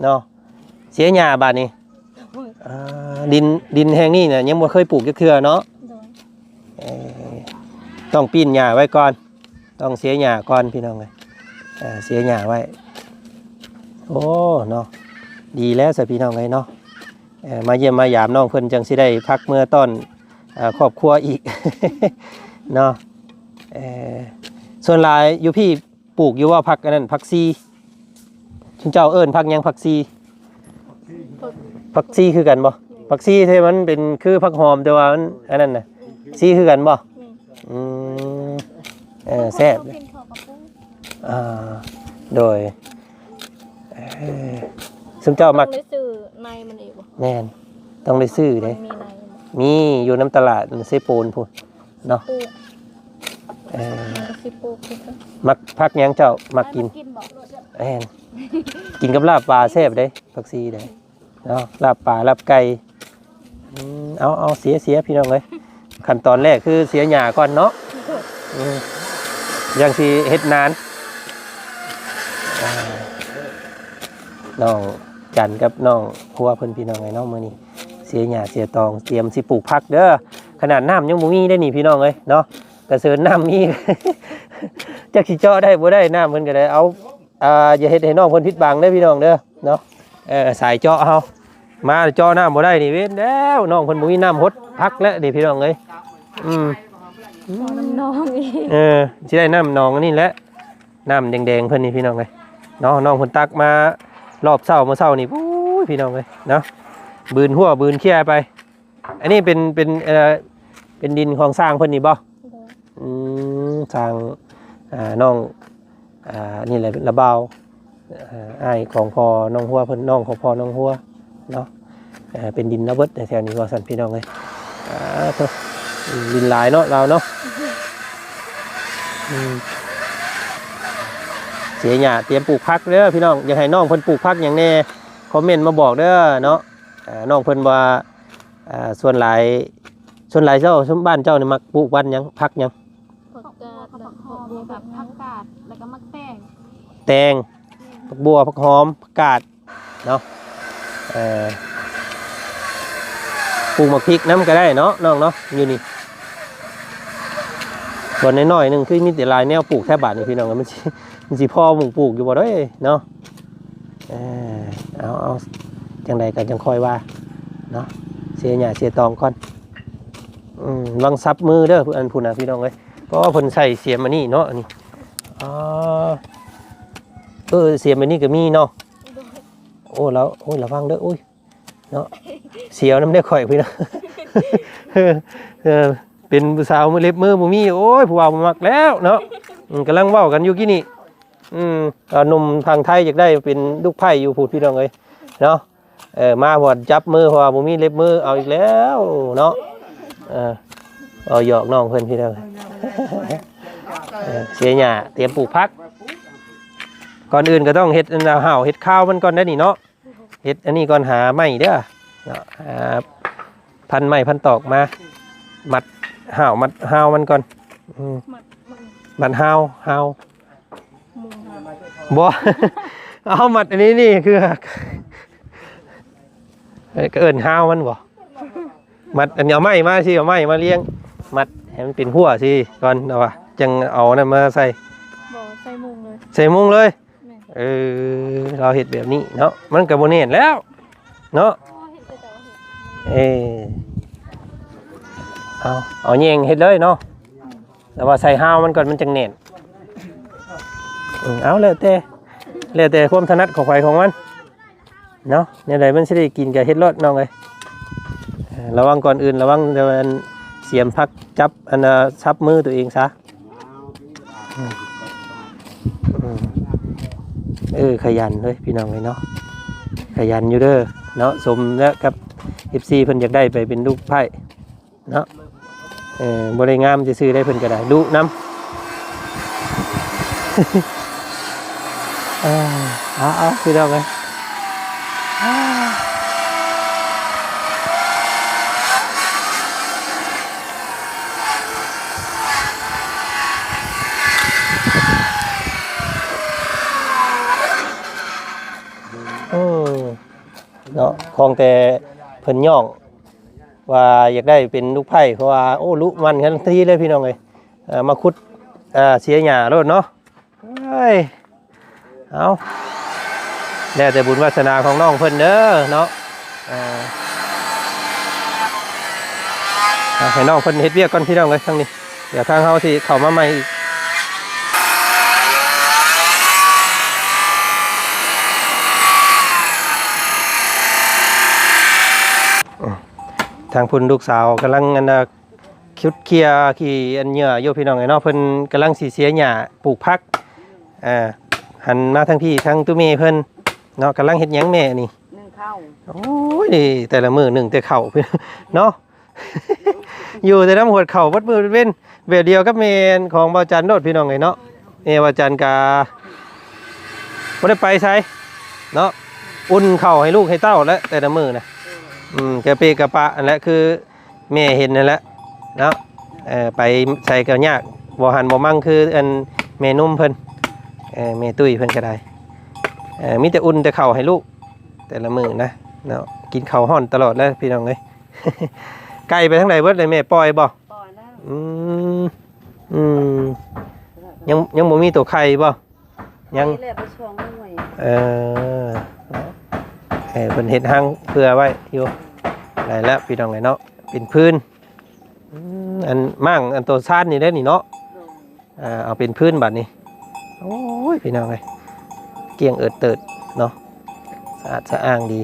ເນາະ. ເສຍຫຍ້າບາດນີ້ ອ່າ ດິນ ດິນແຫ່ງນີ້ນະ ຍັງບໍ່ເຄີຍປູກຈັກເທື່ອເນາະ. ໂດຍ ເອີ ຕ້ອງປີ້ນຫຍ້າໄວ້ກ່ອນ ຕ້ອງເສຍຫຍ້າກ່ອນພີ່ນ້ອງເອີຍ ເອີ ເສຍຫຍ້າໄວ້. ໂອ້ ເນາະ ດີແລ້ວຊະພີ່ນ້ອງເອີຍເນາະ ເອີ ມາຢ້ຽມມາຢາມນ້ອງເພິ່ນ ຈັ່ງຊິໄດ້ຜັກເມືອຕ້ອນ ເອີ ຄອບຄົວອີກເນາະ. ເອີ ສ່ວນຫຼາຍຢູ່ພີ້ ປູກຢູ່ບໍ່ ຜັກອັນນັ້ນ ຜັກຊີ? ຊຸມເຈົ້າເອີ້ນຜັກຫຍັງ ຜັກຊີ? ຜັກຊີຄືກັນບໍ່? ແມ່ນ ຜັກຊີທີ່ມັນເປັນຄືຜັກຫອມ ແຕ່ວ່າມັນອັນນັ້ນນະ ຊີຄືກັນບໍ່? ແມ່ນ ອືມ ເອີ ແຊບ ກິນເຂົ້າກັບປຸງ ອ່າ ໂດຍ ເອີ ຊຸມເຈົ້າມັກ ຕ້ອງໄດ້ຊື້ໃນມັນອີກບໍ່? ແມ່ນ ຕ້ອງໄດ້ຊື້ເດ້ ມັນມີໃນບໍ່? ມີຢູ່ນຳຕະຫຼາດເຊໂປນພຸ້ນ ເນາະ ປູກ ເອີ ມັນກໍຊິປູກຄືກັນ. ມັກຜັກຫຍັງເຈົ້າມັກກິນ? ໃຜມັກກິນບໍ່? ແມ່ນ ກິນກັບລາບປາແຊບເດ້ ຜັກຊີເດ້ເນາະ ລາບປາ ລາບໄກ່. ອືມ ເອົາ ເອົາ ເສຍ ເສຍ ພີ່ນ້ອງເອີຍ ຂັ້ນຕອນແລກຄືເສຍຫຍ້າກ່ອນເນາະ ອືມ ຈັ່ງຊິເຮັດນານ. ອ່າ ນ້ອງຈັນກັບນ້ອງຄົວເພິ່ນ ພີ່ນ້ອງເອີຍເນາະ ມື້ນີ້ເສຍຫຍ້າເສຍຕອງ ຕຽມຊິປູກຜັກເດີ. ຂະໜາດນ້ຳຍັງບໍ່ມີເດ້ນີ້ ພີ່ນ້ອງເອີຍເນາະ ກະເຊີນນ້ຳມີ ຈັກຊິເຈາະໄດ້ບໍ່ໄດ້ ນ້ຳເພິ່ນກະໄດ້ເອົາ ອ່າ ຢ່າເຮັດໃຫ້ນ້ອງເພິ່ນຜິດຫວັງເດີພີ່ນ້ອງເດີເນາະ. ເອີ ສາຍເຈາະເຮົາມາເຈາະນ້ຳບໍ່ໄດ້ນີ້ ເວນແລ້ວ ນ້ອງເພິ່ນບໍ່ມີນ້ຳຫົດຜັກແລ້ວນີ້ ພີ່ນ້ອງເອີຍ. ອືມ ເອົານ້ຳໜອງອີກ ເອີ ຊິໄດ້ນ້ຳໜອງອັນນີ້ແຫຼະ ນ້ຳແດງໆເພິ່ນນີ້ ພີ່ນ້ອງເອີຍເນາະ. ນ້ອງເພິ່ນຕັກມາຮອບເຊົ້າ ມື້ເຊົ້ານີ້ ໂອ້ຍ ພີ່ນ້ອງເອີຍເນາະ ບືນຮົ້ວບືນເຄຍໄປ. ອັນນີ້ເປັນ ເປັນ ເອີ ເປັນດິນຂອງຊ່າງເພິ່ນນີ້ບໍ່? ໂດຍ ອືມ ຊ່າງ ອ່າ ນ້ອງ ອ່າ ນີ້ແຫຼະ ລະບ່າວ ເອີ ອ້າຍຂອງພໍ່ນ້ອງຮົວເພິ່ນ ນ້ອງຂອງພໍ່ນ້ອງຮົວເນາະ. ເອີ ເປັນດິນລາວເບິດແຖວນີ້ວ່າຊັ້ນ ພີ່ນ້ອງເອີຍ. ອ່າ ໂທ້ ດິນຫຼາຍເນາະລາວເນາະ. ອືມ ເສຍຫຍ້າ ຕຽມປູກຜັກເດີພີ່ນ້ອງ. ຢາກໃຫ້ນ້ອງເພິ່ນປູກຜັກຫຍັງແດ່ ຄອມເມັນມາບອກເດີເນາະ. ອ່າ ນ້ອງເພິ່ນວ່າ ອ່າ ສ່ວນຫຼາຍ ສ່ວນຫຼາຍເຈົ້າ ຊຸມບ້ານເຈົ້ານີ້ມັກປູກພັນຫຍັງ ຜັກຫຍັງ? ຜັກກາດ ຜັກຫອມ ແລ້ວກໍຜັກກາດ ແລ້ວກໍໝາກແຕງ ແຕງ ແມ່ນ ຜັກບົ່ວ ຜັກຫອມ ຜັກກາດເນາະ. ເອີ ປູກໝາກພິກນຳກໍໄດ້ເນາະ ນ້ອງເນາະ. ຢູ່ນີ້ບ່ອນນ້ອຍໆໜຶ່ງ ຄືມີແຕ່ຫຼາຍແນວປູກແທ້ບາດນີ້ ພີ່ນ້ອງ ມັນຊິ ມັນຊິພໍໝ່ອງປູກຢູ່ບໍ່ເດ້ເນາະ. ເອີ ເອົາ ເອົາ ຈັ່ງໃດກໍຈັ່ງຄ່ອຍວ່າເນາະ ເສຍຫຍ້າເສຍຕອງກ່ອນ. ອືມ ລະວັງສັບມືເດີ ອັນພຸ້ນນະ ພີ່ນ້ອງເອີຍ. ເພາະວ່າເພິ່ນໃສ່ສຽມອັນນີ້ເນາະ ອັນນີ້ ອໍ ເອີ ສຽມອັນນີ້ກໍມີເນາະ. ໂອ້ ລະ ໂອ້ຍ ລະວັງເດີ ໂອ້ຍ ເນາະ ສຽວນຳເດ້ຂ້ອຍ ພີ່ນ້ອງ. ເອີ ເປັນຜູ້ສາວມືເລັບມືບໍ່ມີ ໂອ້ຍ ຜູ້ວ່າບໍ່ມັກແລ້ວເນາະ. ອືມ ກຳລັງເວົ້າກັນຢູ່ກີ້ນີ້. ອືມ ເອົາ ໜຸ່ມຝັ່ງໄທຢາກໄດ້ເປັນລູກໃພ້ຢູ່ພຸ້ນ ພີ່ນ້ອງເອີຍເນາະ. ເອີ ມາຮອດຈັບມື ເພາະວ່າບໍ່ມີເລັບມື ເອົາອີກແລ້ວເນາະ. ເອີ ເວົ້າຫຍອກນ້ອງເພິ່ນ ພີ່ນ້ອງ. ເອີ ເສຍຫຍ້າ ຕຽມປູກຜັກ. ກ່ອນອື່ນກໍຕ້ອງເຮັດອັນນ່າ ຫາວເຮັດຄາວມັນກ່ອນໄດ໋ນີ້ເນາະ. ເຮັດອັນນີ້ກ່ອນ ຫາໄມ້ເດີເນາະ ຫາພັນໄມ້ພັນຕອກມາ ມັດຫາວ ມັດຫາວມັນກ່ອນ. ອືມ ມັດ ມັດຫາວ ຫາວ ບໍ່ ເອົາມັດອັນນີ້ນີ້ຄື ເອີ ກໍເອີ້ນຫາວມັນບໍ່? ມັດອັນນີ້ ເອົາໄມ້ມາຊິ ເອົາໄມ້ມາລຽງ ມັດໃຫ້ມັນເປັນຮົ້ວຊິກ່ອນ ເອົາວ່າ ຈັ່ງເອົານັ້ນມາໃສ່. ບໍ່ ໃສ່ມຸງເລີຍ ໃສ່ມຸງເລີຍ. ແມ່ນ ເອີ ລາວເຮັດແບບນີ້ເນາະ ມັນກໍບໍ່ແໜ້ນແລ້ວເນາະ. ເອີ ເອົາ ເອົາແຍງເຮັດເລີຍເນາະ ແຕ່ວ່າໃສ່ຮາວມັນກ່ອນ ມັນຈັ່ງແໜ້ນ. ເອີ ເອົາ ແລ້ວແຕ່ ແລ້ວແຕ່ຄວາມຖະໜັດຂອງໃຜຂອງມັນເນາະ ແນວໃດມັນຊິໄດ້ກິນກໍເຮັດໂລດນ້ອງເອີຍ. ເອີ ລະວັງ ກ່ອນອື່ນລະວັງແຕ່ວ່າອັນສຽມຜັກ ຈັບອັນ ສັບມືຕົວເອງຊະ. ອືມ ອືມ ເອີ ຂະຫຍັນເລີຍພີ່ນ້ອງເອີຍເນາະ ຂະຫຍັນຢູ່ເດີເນາະ. ສົມແລ້ວກັບເອັຟຊີເພິ່ນຢາກໄດ້ໄປເປັນລູກໃພ້ເນາະ. ເອີ ບໍ່ໄດ້ງາມຊື່ໆໄດ໋ ເພິ່ນກໍໄດ້ດຸນຳ. ເອີ ເອົາໆ ພີ່ນ້ອງເອີຍ. ໂອ້ ເນາະ ຂອງແຕ່ເພິ່ນຍ້ອງວ່າຢາກໄດ້ເປັນລູກໃພ້ ເພາະວ່າ ໂອ້ ລຸໝັ່ນທັນທີເລີຍພີ່ນ້ອງເອີຍ. ເອີ ມາຂຸດ ເອີ ເສຍຫຍ້າໂລດເນາະ. ເອີຍ ເອົາ ແລ້ວແຕ່ບຸນວາສະໜາຂອງນ້ອງເພິ່ນເດີເນາະ. ເອີ ເອົາ ໃຫ້ນ້ອງເພິ່ນເຮັດວຽກກ່ອນພີ່ນ້ອງເອີຍ ທາງນີ້ ດຽວທາງເຮົາຊິເຂົ້າມາໃໝ່ອີກ. ທາງພຸ້ນລູກສາວກຳລັງ ອັນນ່າ ຂຸດເຄຍຂີ້ອັນເຫຍື່ອຢູ່ພີ່ນ້ອງເອີຍເນາະ. ເພິ່ນກຳລັງຊິເສຍຫຍ້າປູກຜັກ. ອ່າ ຫັນມາທາງພີ່ ທາງຕູ້ແມ່ເພິ່ນເນາະ ກຳລັງເຮັດຫຍັງແມ່ນີ້? ໜຶ້ງເຂົ້າ. ໂອ້ຍ ແຕ່ລະມື້ໜຶ້ງແຕ່ເຂົ້າເນາະ ຢູ່ແຕ່ນຳຫວດເຂົ້າເບິດມື້ເປັນເວນ ແບບດຽວກັບແມ່ຂອງບ່າວຈັນໂລດພີ່ນ້ອງເອີຍເນາະ. ແມ່ບ່າວຈັນກະບໍ່ໄດ້ໄປໃສເນາະ ອຸ່ນເຂົ້າໃຫ້ລູກໃຫ້ເຕົ້າແຫຼະແຕ່ລະມື້ນະ. ອືມ ກະເປະກະປະຫັ້ນແຫຼະ ຄື ແມ່ເຫັນນັ້ນແຫຼະເນາະ. ເອີ ໄປໃສກໍຍາກ ບໍ່ຫັນບໍ່ມັ່ງຄືອັນແມ່ນຸ່ມເພິ່ນ. ເອີ ແມ່ຕຸ້ຍເພິ່ນກໍໄດ້ ເອີ ມີແຕ່ອຸ່ນແຕ່ເຂົ້າໃຫ້ລູກແຕ່ລະມື້ນະເນາະ. ກິນເຂົ້າຮ້ອນຕະຫຼອດແຫຼະພີ່ນ້ອງເອີຍ. ໄກ່ໄປທາງໃດເບິດເລີຍແມ່? ປ່ອຍບໍ່? ປ່ອຍແລ້ວ. ອືມ ອືມ ຍັງ ຍັງບໍ່ມີໂຕໄຂ່ບໍ່? ຍັງ ໄປແລ້ວໄປຊ່ອງໜ່ວຍ. ເອີ ເອີ ເພິ່ນເຮັດຮັງເພື່ອໄວ້ຢູ່. ໄດ້ແລ້ວພີ່ນ້ອງເອີຍເນາະ ເປັນພື້ນ. ອືມ ອັນມ້າງ ອັນໂຕຊານນີ້ເດ້ນີ້ເນາະ. ໂດຍ. ອ່າ ເອົາເປັນພື້ນບາດນີ້. ໂອ້ຍ ພີ່ນ້ອງເອີຍ ກ້ຽງເອີດເຕີດເນາະ ສະອາດສະອ້າງດີ.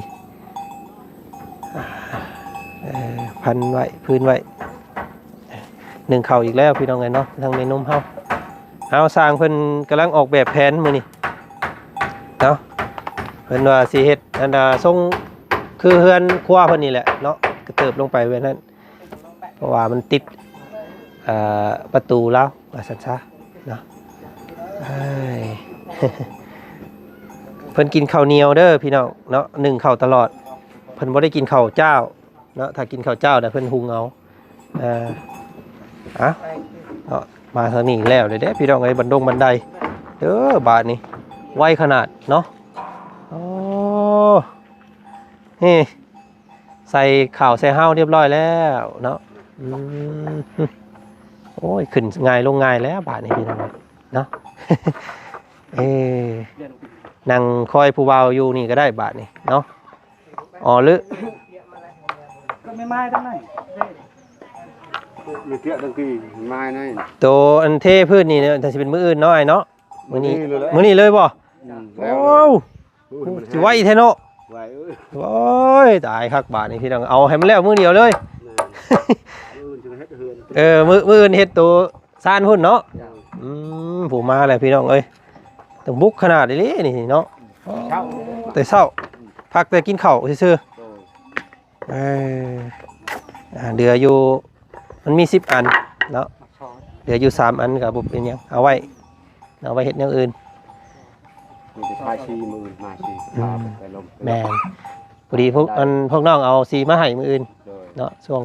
ເອີ ພັນໄວ້ ພື້ນໄວ້. ໜຶ້ງເຂົ້າອີກແລ້ວພີ່ນ້ອງເອີຍເນາະ ທາງແມ່ນຸ່ມເຮົາ. ເອົາ ຊ່າງເພິ່ນກຳລັງອອກແບບແຜນມື້ນີ້ເນາະ. ເພິ່ນວ່າຊິເຮັດອັນນ່າ ຊົງຄືເຮືອນຄົວເພິ່ນນີ້ແຫຼະເນາະ ກະເຕີບລົງໄປແບບນັ້ນ ເພາະວ່າມັນຕິດ ເອີ ປະຕູລາວວ່າຊັ້ນຊະເນາະ. ເອີຍ ເພິ່ນກິນເຂົ້າໜຽວເດີພີ່ນ້ອງເນາະ ໜຶ້ງເຂົ້າຕະຫຼອດ ເພິ່ນບໍ່ໄດ້ກິນເຂົ້າຈ້າວ ເນາະ ຖ້າກິນເຂົ້າເຈົ້ານະເພິ່ນຫຸງເອົາ. ເອີ ອະ ເນາະ ມາທາງນີ້ແລ້ວເດ້ພີ່ນ້ອງເອີຍ ບັນດົງບັນໄດເດີ. ບາດນີ້ໄວຂະໜາດເນາະ. ໂອ້ ນີ້ ໃສ່ເຂົ້າໃສ່ເຮົາຮຽບຮ້ອຍແລ້ວເນາະ. ອືມ ໂອ້ຍ ຂຶ້ນງ່າຍລົງງ່າຍແລ້ວບາດນີ້ພີ່ນ້ອງເນາະ. ເອີ ນັ່ງຄອຍຜູ້ບ່າວຢູ່ນີ້ກໍໄດ້ບາດນີ້ເນາະ. ອໍ ຫຼື ກໍແມ່ນໄມ້ທັງນັ້ນ ມີເທຍທັງທີ່ໄມ້ໃນ ໂຕອັນເທພື້ນນີ້ນະ ຊິເປັນມື້ອື່ນເນາະອ້າຍເນາະ. ມື້ນີ້ ມື້ນີ້ເລີຍ ມື້ນີ້ເລີຍບໍ່? ອືມ ໂອ້ ຊິໄວແທ້ເນາະ ໄວເອີຍ. ໂອ້ຍ ຕາຍຄັກບາດນີ້ພີ່ນ້ອງ ເອົາໃຫ້ມັນແລ້ວມື້ດຽວເລີຍ. ແມ່ນ ມື້ອື່ນຊິເຮັດເຮືອນ ເອີ ມື້ ມື້ອື່ນເຮັດໂຕ ຊານພຸ້ນເນາະ. ເຈົ້າ ອືມ ຜູ້ມາແລ້ວພີ່ນ້ອງເອີຍ ຕ້ອງບຸກຂະໜາດອີ່ຫຼີນີ້ເນາະ. ເຊົ້າ ແຕ່ເຊົ້າ ອືມ ພັກແຕ່ກິນເຂົ້າຊື່ໆ. ໂດຍ ເອີ ອ່າ ເຫຼືອຢູ່ ມັນມີສິບອັນເນາະ ເຫຼືອຢູ່ສາມອັນກໍບໍ່ເປັນຫຍັງ ເອົາໄວ້ ເອົາໄວ້ເຮັດແນວອື່ນ. ມີແຕ່ທາສີ ມື້ອື່ນມາສີ ອືມ ພາໄປລົມ. ແມ່ນ ພໍດີພວກ ອັນ ພວກນ້ອງເອົາສີມາໃຫ້ມື້ອື່ນ. ໂດຍ ເນາະ ຊ່ວງ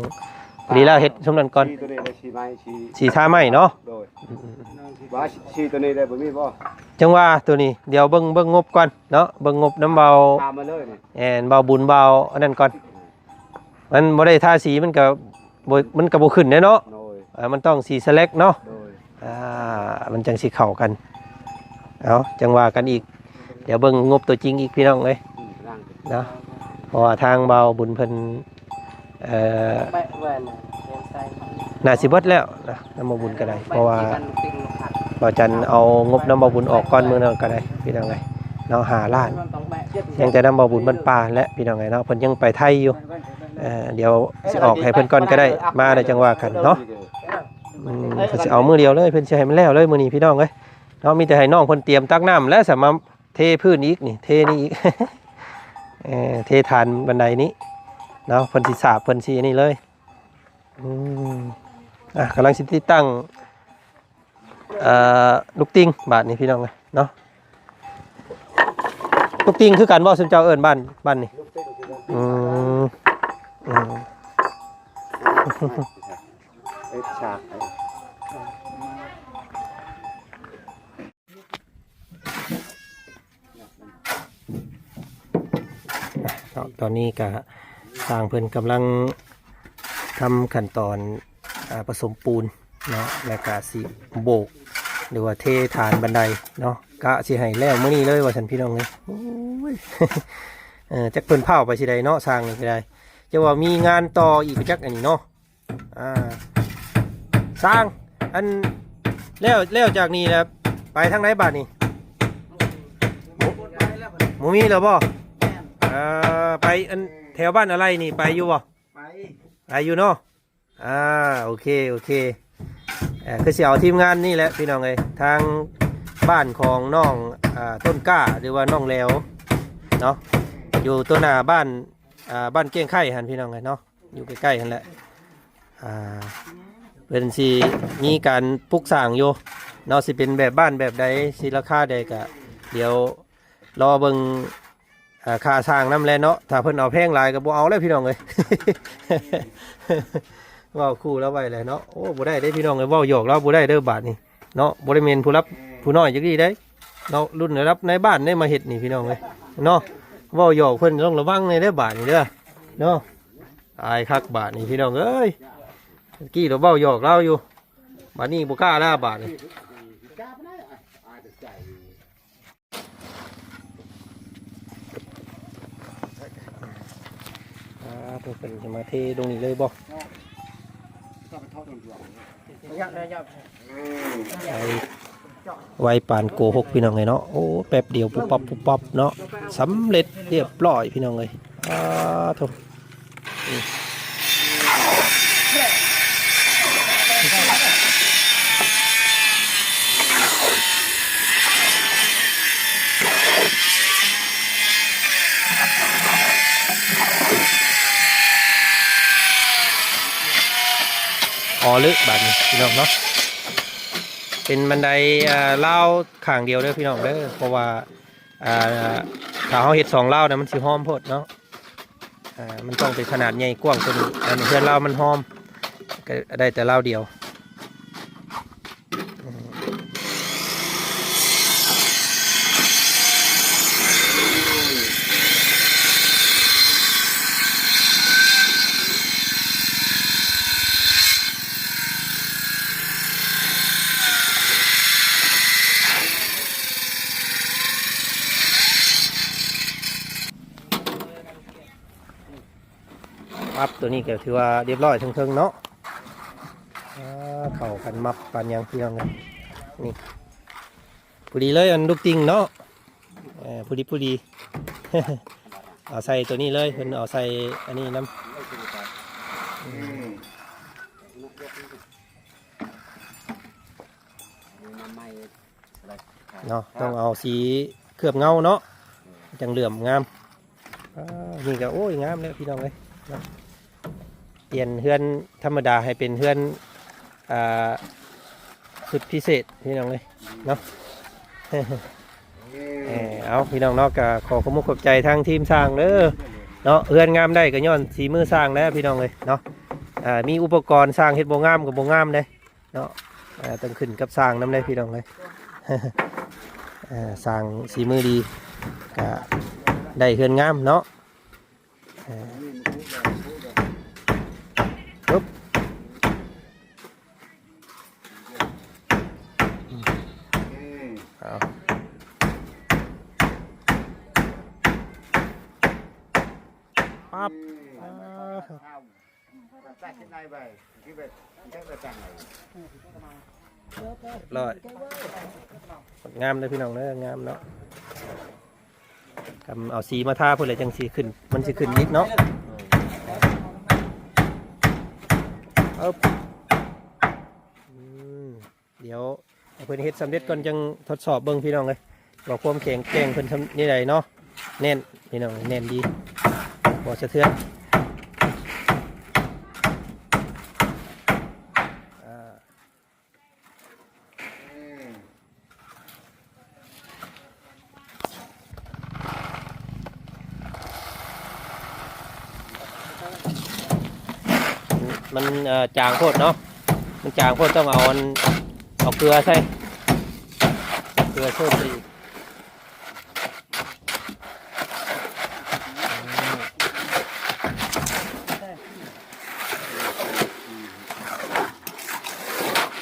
ພໍດີແລ້ວເຮັດຊຸມນັ້ນກ່ອນ. ສີໂຕນີ້ໄດ້ສີໄມ້ ສີ ສີທາໄມ້ເນາະ. ໂດຍ ອືມໆ ວ່າສີໂຕນີ້ໄດ້ບໍ່ມີບໍ່? ຈັ່ງວ່າໂຕນີ້ ດຽວເບິ່ງ ເບິ່ງງົບກ່ອນເນາະ ເບິ່ງງົບນຳເບົາ ຖາມມາເລີຍນີ້ ແມ່ນ ເບົາບຸນ ເບົາອັນນັ້ນກ່ອນ. ມັນບໍ່ໄດ້ທາສີ ມັນກໍບໍ່ ມັນກໍບໍ່ຂຶ້ນເດ້ເນາະ. ໂດຍ ເອີ ມັນຕ້ອງສີສະແລັກເນາະ. ໂດຍ ອ່າ ມັນຈັ່ງຊິເຂົ້າກັນ. ເອົາ ຈັ່ງວ່າກັນອີກ ດຽວເບິ່ງງົບຕົວຈິງອີກພີ່ນ້ອງເອີຍ ອືມ ເນາະ. ເພາະວ່າທາງເບົາບຸນເພິ່ນ ເອີ ແບະແວ່ນ ໜ້າຊິເບິດແລ້ວນະ ນຳເບົາບຸນກໍໄດ້ ເພາະວ່າບ່າວຈັນເອົາງົບນຳເບົາບຸນອອກກ່ອນມື້ນັ້ນກໍໄດ້ພີ່ນ້ອງເອີຍເນາະ ຫ້າລ້ານ. ຍັງແຕ່ນຳເບົາບຸນບ້ານປ່າແຫຼະພີ່ນ້ອງເອີຍເນາະ ເພິ່ນຍັງໄປໄທຢູ່. ເອີ ດຽວຊິອອກໃຫ້ເພິ່ນກ່ອນກໍໄດ້ ມາແລ້ວຈັ່ງວ່າກັນເນາະ. ອືມ ເພິ່ນຊິເອົາມື້ດຽວເລີຍ ເພິ່ນຊິໃຫ້ມັນແລ້ວເລີຍມື້ນີ້ພີ່ນ້ອງເອີຍເນາະ. ມີແຕ່ໃຫ້ນ້ອງເພິ່ນຕຽມຕັກນ້ຳແລ້ວ ສາມາດເທພື້ນອີກນີ້ ເທນີ້ອີກ ເອີ ເທຖານບັນໄດນີ້ເນາະ ເພິ່ນຊິສາບ ເພິ່ນຊິອັນນີ້ເລີຍ. ອືມ ອ່ະ ກຳລັງຊິຕິດຕັ້ງ ເອີ ລູກຕິ່ງບາດນີ້ພີ່ນ້ອງເອີຍເນາະ. ລູກຕິ່ງຄືກັນບໍ່ ຊຸມເຈົ້າເອີ້ນບ້ານ ບ້ານນີ້? ອືມ ອືມ ເອັດສາກ ເນາະ ຕອນນີ້ກະຊ່າງເພິ່ນກຳລັງທຳຂັ້ນຕອນ ອາ ປະສົມປູນ ເນາະ ແລ້ວກະຊິໂບກ ຫຼືວ່າເທຖານບັນໄດເນາະ ກະຊິໃຫ້ແລ້ວມື້ນີ້ເລີຍວ່າຊັ້ນພີ່ນ້ອງເອີຍ. ໂອ້ຍ ເອີ ຈັກເພິ່ນພ້າວໄປຊິໃດເນາະ ຊ່າງນີ້ກໍໄດ້ ຈະວ່າມີງານຕໍ່ອີກຈັກອັນນີ້ເນາະ. ອ່າ ຊ່າງ ອັນ ແລ້ວ ແລ້ວຈາກນີ້ແລ້ວໄປທາງໃດບາດນີ້? ບໍ່ມີແລ້ວບໍ່? ເອີ ໄປອັນແຖວບ້ານອາໄລນີ້ໄປຢູ່ບໍ່? ໄປ ໄປຢູ່ເນາະ. ອ່າ ໂອເຄ ໂອເຄ ເອີ ຄືຊິເອົາທີມງານນີ້ແຫຼະພີ່ນ້ອງເອີຍ ທາງບ້ານຂອງນ້ອງ ອ່າ ຕົ້ນກ້າ ຫຼືວ່ານ້ອງແຫຼວເນາະ ຢູ່ຕົວໜ້າບ້ານ ອ່າ ບ້ານກ້ຽງໄຂ່ຫັ້ນພີ່ນ້ອງເອີຍເນາະ ຢູ່ໃກ້ໆຫັ້ນແຫຼະ. ອ່າ ເພິ່ນຊິມີການປຸກສ້າງຢູ່ເນາະ ຊິເປັນແບບບ້ານແບບໃດ ຊິລາຄາໃດ ກະດຽວລໍເບິ່ງ ອ່າ ຄ່າສ້າງນຳແຫຼະເນາະ. ຖ້າເພິ່ນເອົາແພງຫຼາຍກໍບໍ່ເອົາແລ້ວພີ່ນ້ອງເອີຍ. ເວົ້າຄູ່ລາວໄວ້ແຫຼະເນາະ. ໂອ້ ບໍ່ໄດ້ເດ້ພີ່ນ້ອງເອີຍ ເວົ້າຫຍອກລາວບໍ່ໄດ້ເດີ້ບາດນີ້ເນາະ. ບໍ່ໄດ້ແມ່ນຜູ້ລັບຜູ້ນ້ອຍຈັກດີ້ໃດເນາະ ລຸ້ນລະດັບນາຍບ້ານໄດ້ມາເຮັດນີ້ພີ່ນ້ອງເອີຍເນາະ. ເວົ້າຫຍອກເພິ່ນຕ້ອງລະວັງແດ່ເດີ້ບາດນີ້ເດີ້ເນາະ. ອາຍຄັກບາດນີ້ພີ່ນ້ອງເອີຍ ກີ້ລາວເວົ້າຫຍອກລາວຢູ່ ບາດນີ້ບໍ່ກ້າແລ້ວບາດນີ້. ອ່າ ເພິ່ນຈະມາເທລົງນີ້ເລີຍບໍ່? ໄວ ໄວປານໂກຫົກພີ່ນ້ອງເອີຍເນາະ. ໂອ້ ແປັບດຽວປຸບປັບປຸບປັບເນາະ ສຳເລັດຮຽບຮ້ອຍພີ່ນ້ອງເອີຍ. ອ່າ ໂທ້ ອໍ ເລີະບາດນີ້ພີ່ນ້ອງເນາະ ເປັນບັນໄດ ອ່າ ລາວຂ້າງດຽວເດີ້ພີ່ນ້ອງເດີ້ ເພາະວ່າ ອ່າ ຖ້າເຮົາເຮັດສອງລາວນະ ມັນຊິຫອມໂພດເນາະ. ອ່າ ມັນຕ້ອງເປັນຂະໜາດໃຫຍ່ກວ້າງກວ່ານີ້ ອັນເຮືອນລາວມັນຫອມ ກໍໄດ້ແຕ່ລາວດຽວ. ປັບ ຕົວນີ້ກໍຖືວ່າຮຽບຮ້ອຍເທິງໆເນາະ. ອ່າ ເຂົ້າກັນມັບປານຫຍັງພີ່ນ້ອງເອີຍ ນີ້ ພໍດີເລີຍ ອັນລູກຕິ່ງເນາະ. ເອີ ພໍດີ ພໍດີ ເອົາໃສ່ຕົວນີ້ເລີຍ ເພິ່ນເອົາໃສ່ອັນນີ້ນຳ. ອືມ ເນາະ ຕ້ອງເອົາສີເຄື່ອບເງົາເນາະ ຈັ່ງເຫຼື້ອມງາມ. ອ່າ ນີ້ກໍ ໂອ້ຍ ງາມແລ້ວພີ່ນ້ອງເອີຍເນາະ. ປ່ຽນເຮືອນທຳມະດາໃຫ້ເປັນເຮືອນ ອ່າ ຊຸດພິເສດພີ່ນ້ອງເອີຍເນາະ. ເອີ ເອົາ ພີ່ນ້ອງເນາະ ກໍຂໍຂອບມຸກຂອບໃຈທາງທີມຊ່າງເດີເນາະ. ເຮືອນງາມໄດ້ກໍຍ້ອນສີມືຊ່າງແຫຼະພີ່ນ້ອງເອີຍເນາະ. ອ່າ ມີອຸປະກອນ ຊ່າງເຮັດບໍ່ງາມກໍບໍ່ງາມເດ້ເນາະ. ເອີ ຕ້ອງຂຶ້ນກັບຊ່າງນຳເດ້ພີ່ນ້ອງເອີຍ. ເອີ ຊ່າງສີມືດີກໍໄດ້ເຮືອນງາມເນາະ. ເອີ ປຶບ ເອົາ ປັບ ຮຽບຮ້ອຍ ງາມເດີພີ່ນ້ອງເດີ ງາມເນາະ. ກຳເອົາສີມາທາພຸ້ນແຫຼະ ຈັ່ງຊິຂຶ້ນ ມັນຊິຂຶ້ນອີກເນາະ. ເອີ ອືມ ດຽວໃຫ້ເພິ່ນເຮັດສຳເລັດກ່ອນ ຈັ່ງທົດສອບເບິ່ງພີ່ນ້ອງເອີຍ ວ່າຄວາມແຂງແກ່ງເພິ່ນຊ່ຳນີ້ໃດເນາະ. ແໜ້ນພີ່ນ້ອງ ແໜ້ນດີ ບໍ່ສະເທືອນ. ອ່າ ມັນ ເອີ ຈາງໂພດເນາະ ມັນຈາງໂພດ ຕ້ອງເອົາອັນ ເອົາເກືອໃສ່ ເກືອເພີ່ມໄປອີກ. ອືມ.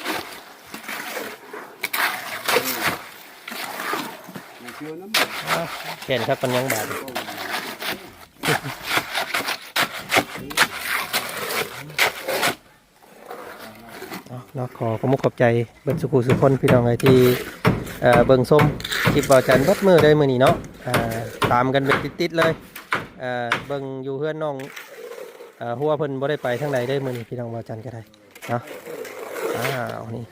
ແຂນຄັກປານຫຍັງບາດນີ້. ເນາະ ເນາະ ຂໍຂອບມຸກຂອບໃຈເບິດສູ່ຄູ່ສູ່ຄົນ ພີ່ນ້ອງເອີຍ ທີ່ ເອີ ເບິ່ງຊົມຄລິບບ່າວຈັນເບິດມື້ເລີຍມື້ນີ້ເນາະ. ອ່າ ຕາມກັນແບບຕິດໆເລີຍ. ເອີ ເບິ່ງຢູ່ເຮືອນນ້ອງ ເອີ ຮົວເພິ່ນບໍ່ໄດ້ໄປທາງໃດເດ້ມື້ນີ້ ພີ່ນ້ອງ ບ່າວຈັນກໍໄດ້ເນາະ. ອ້າວ ນີ້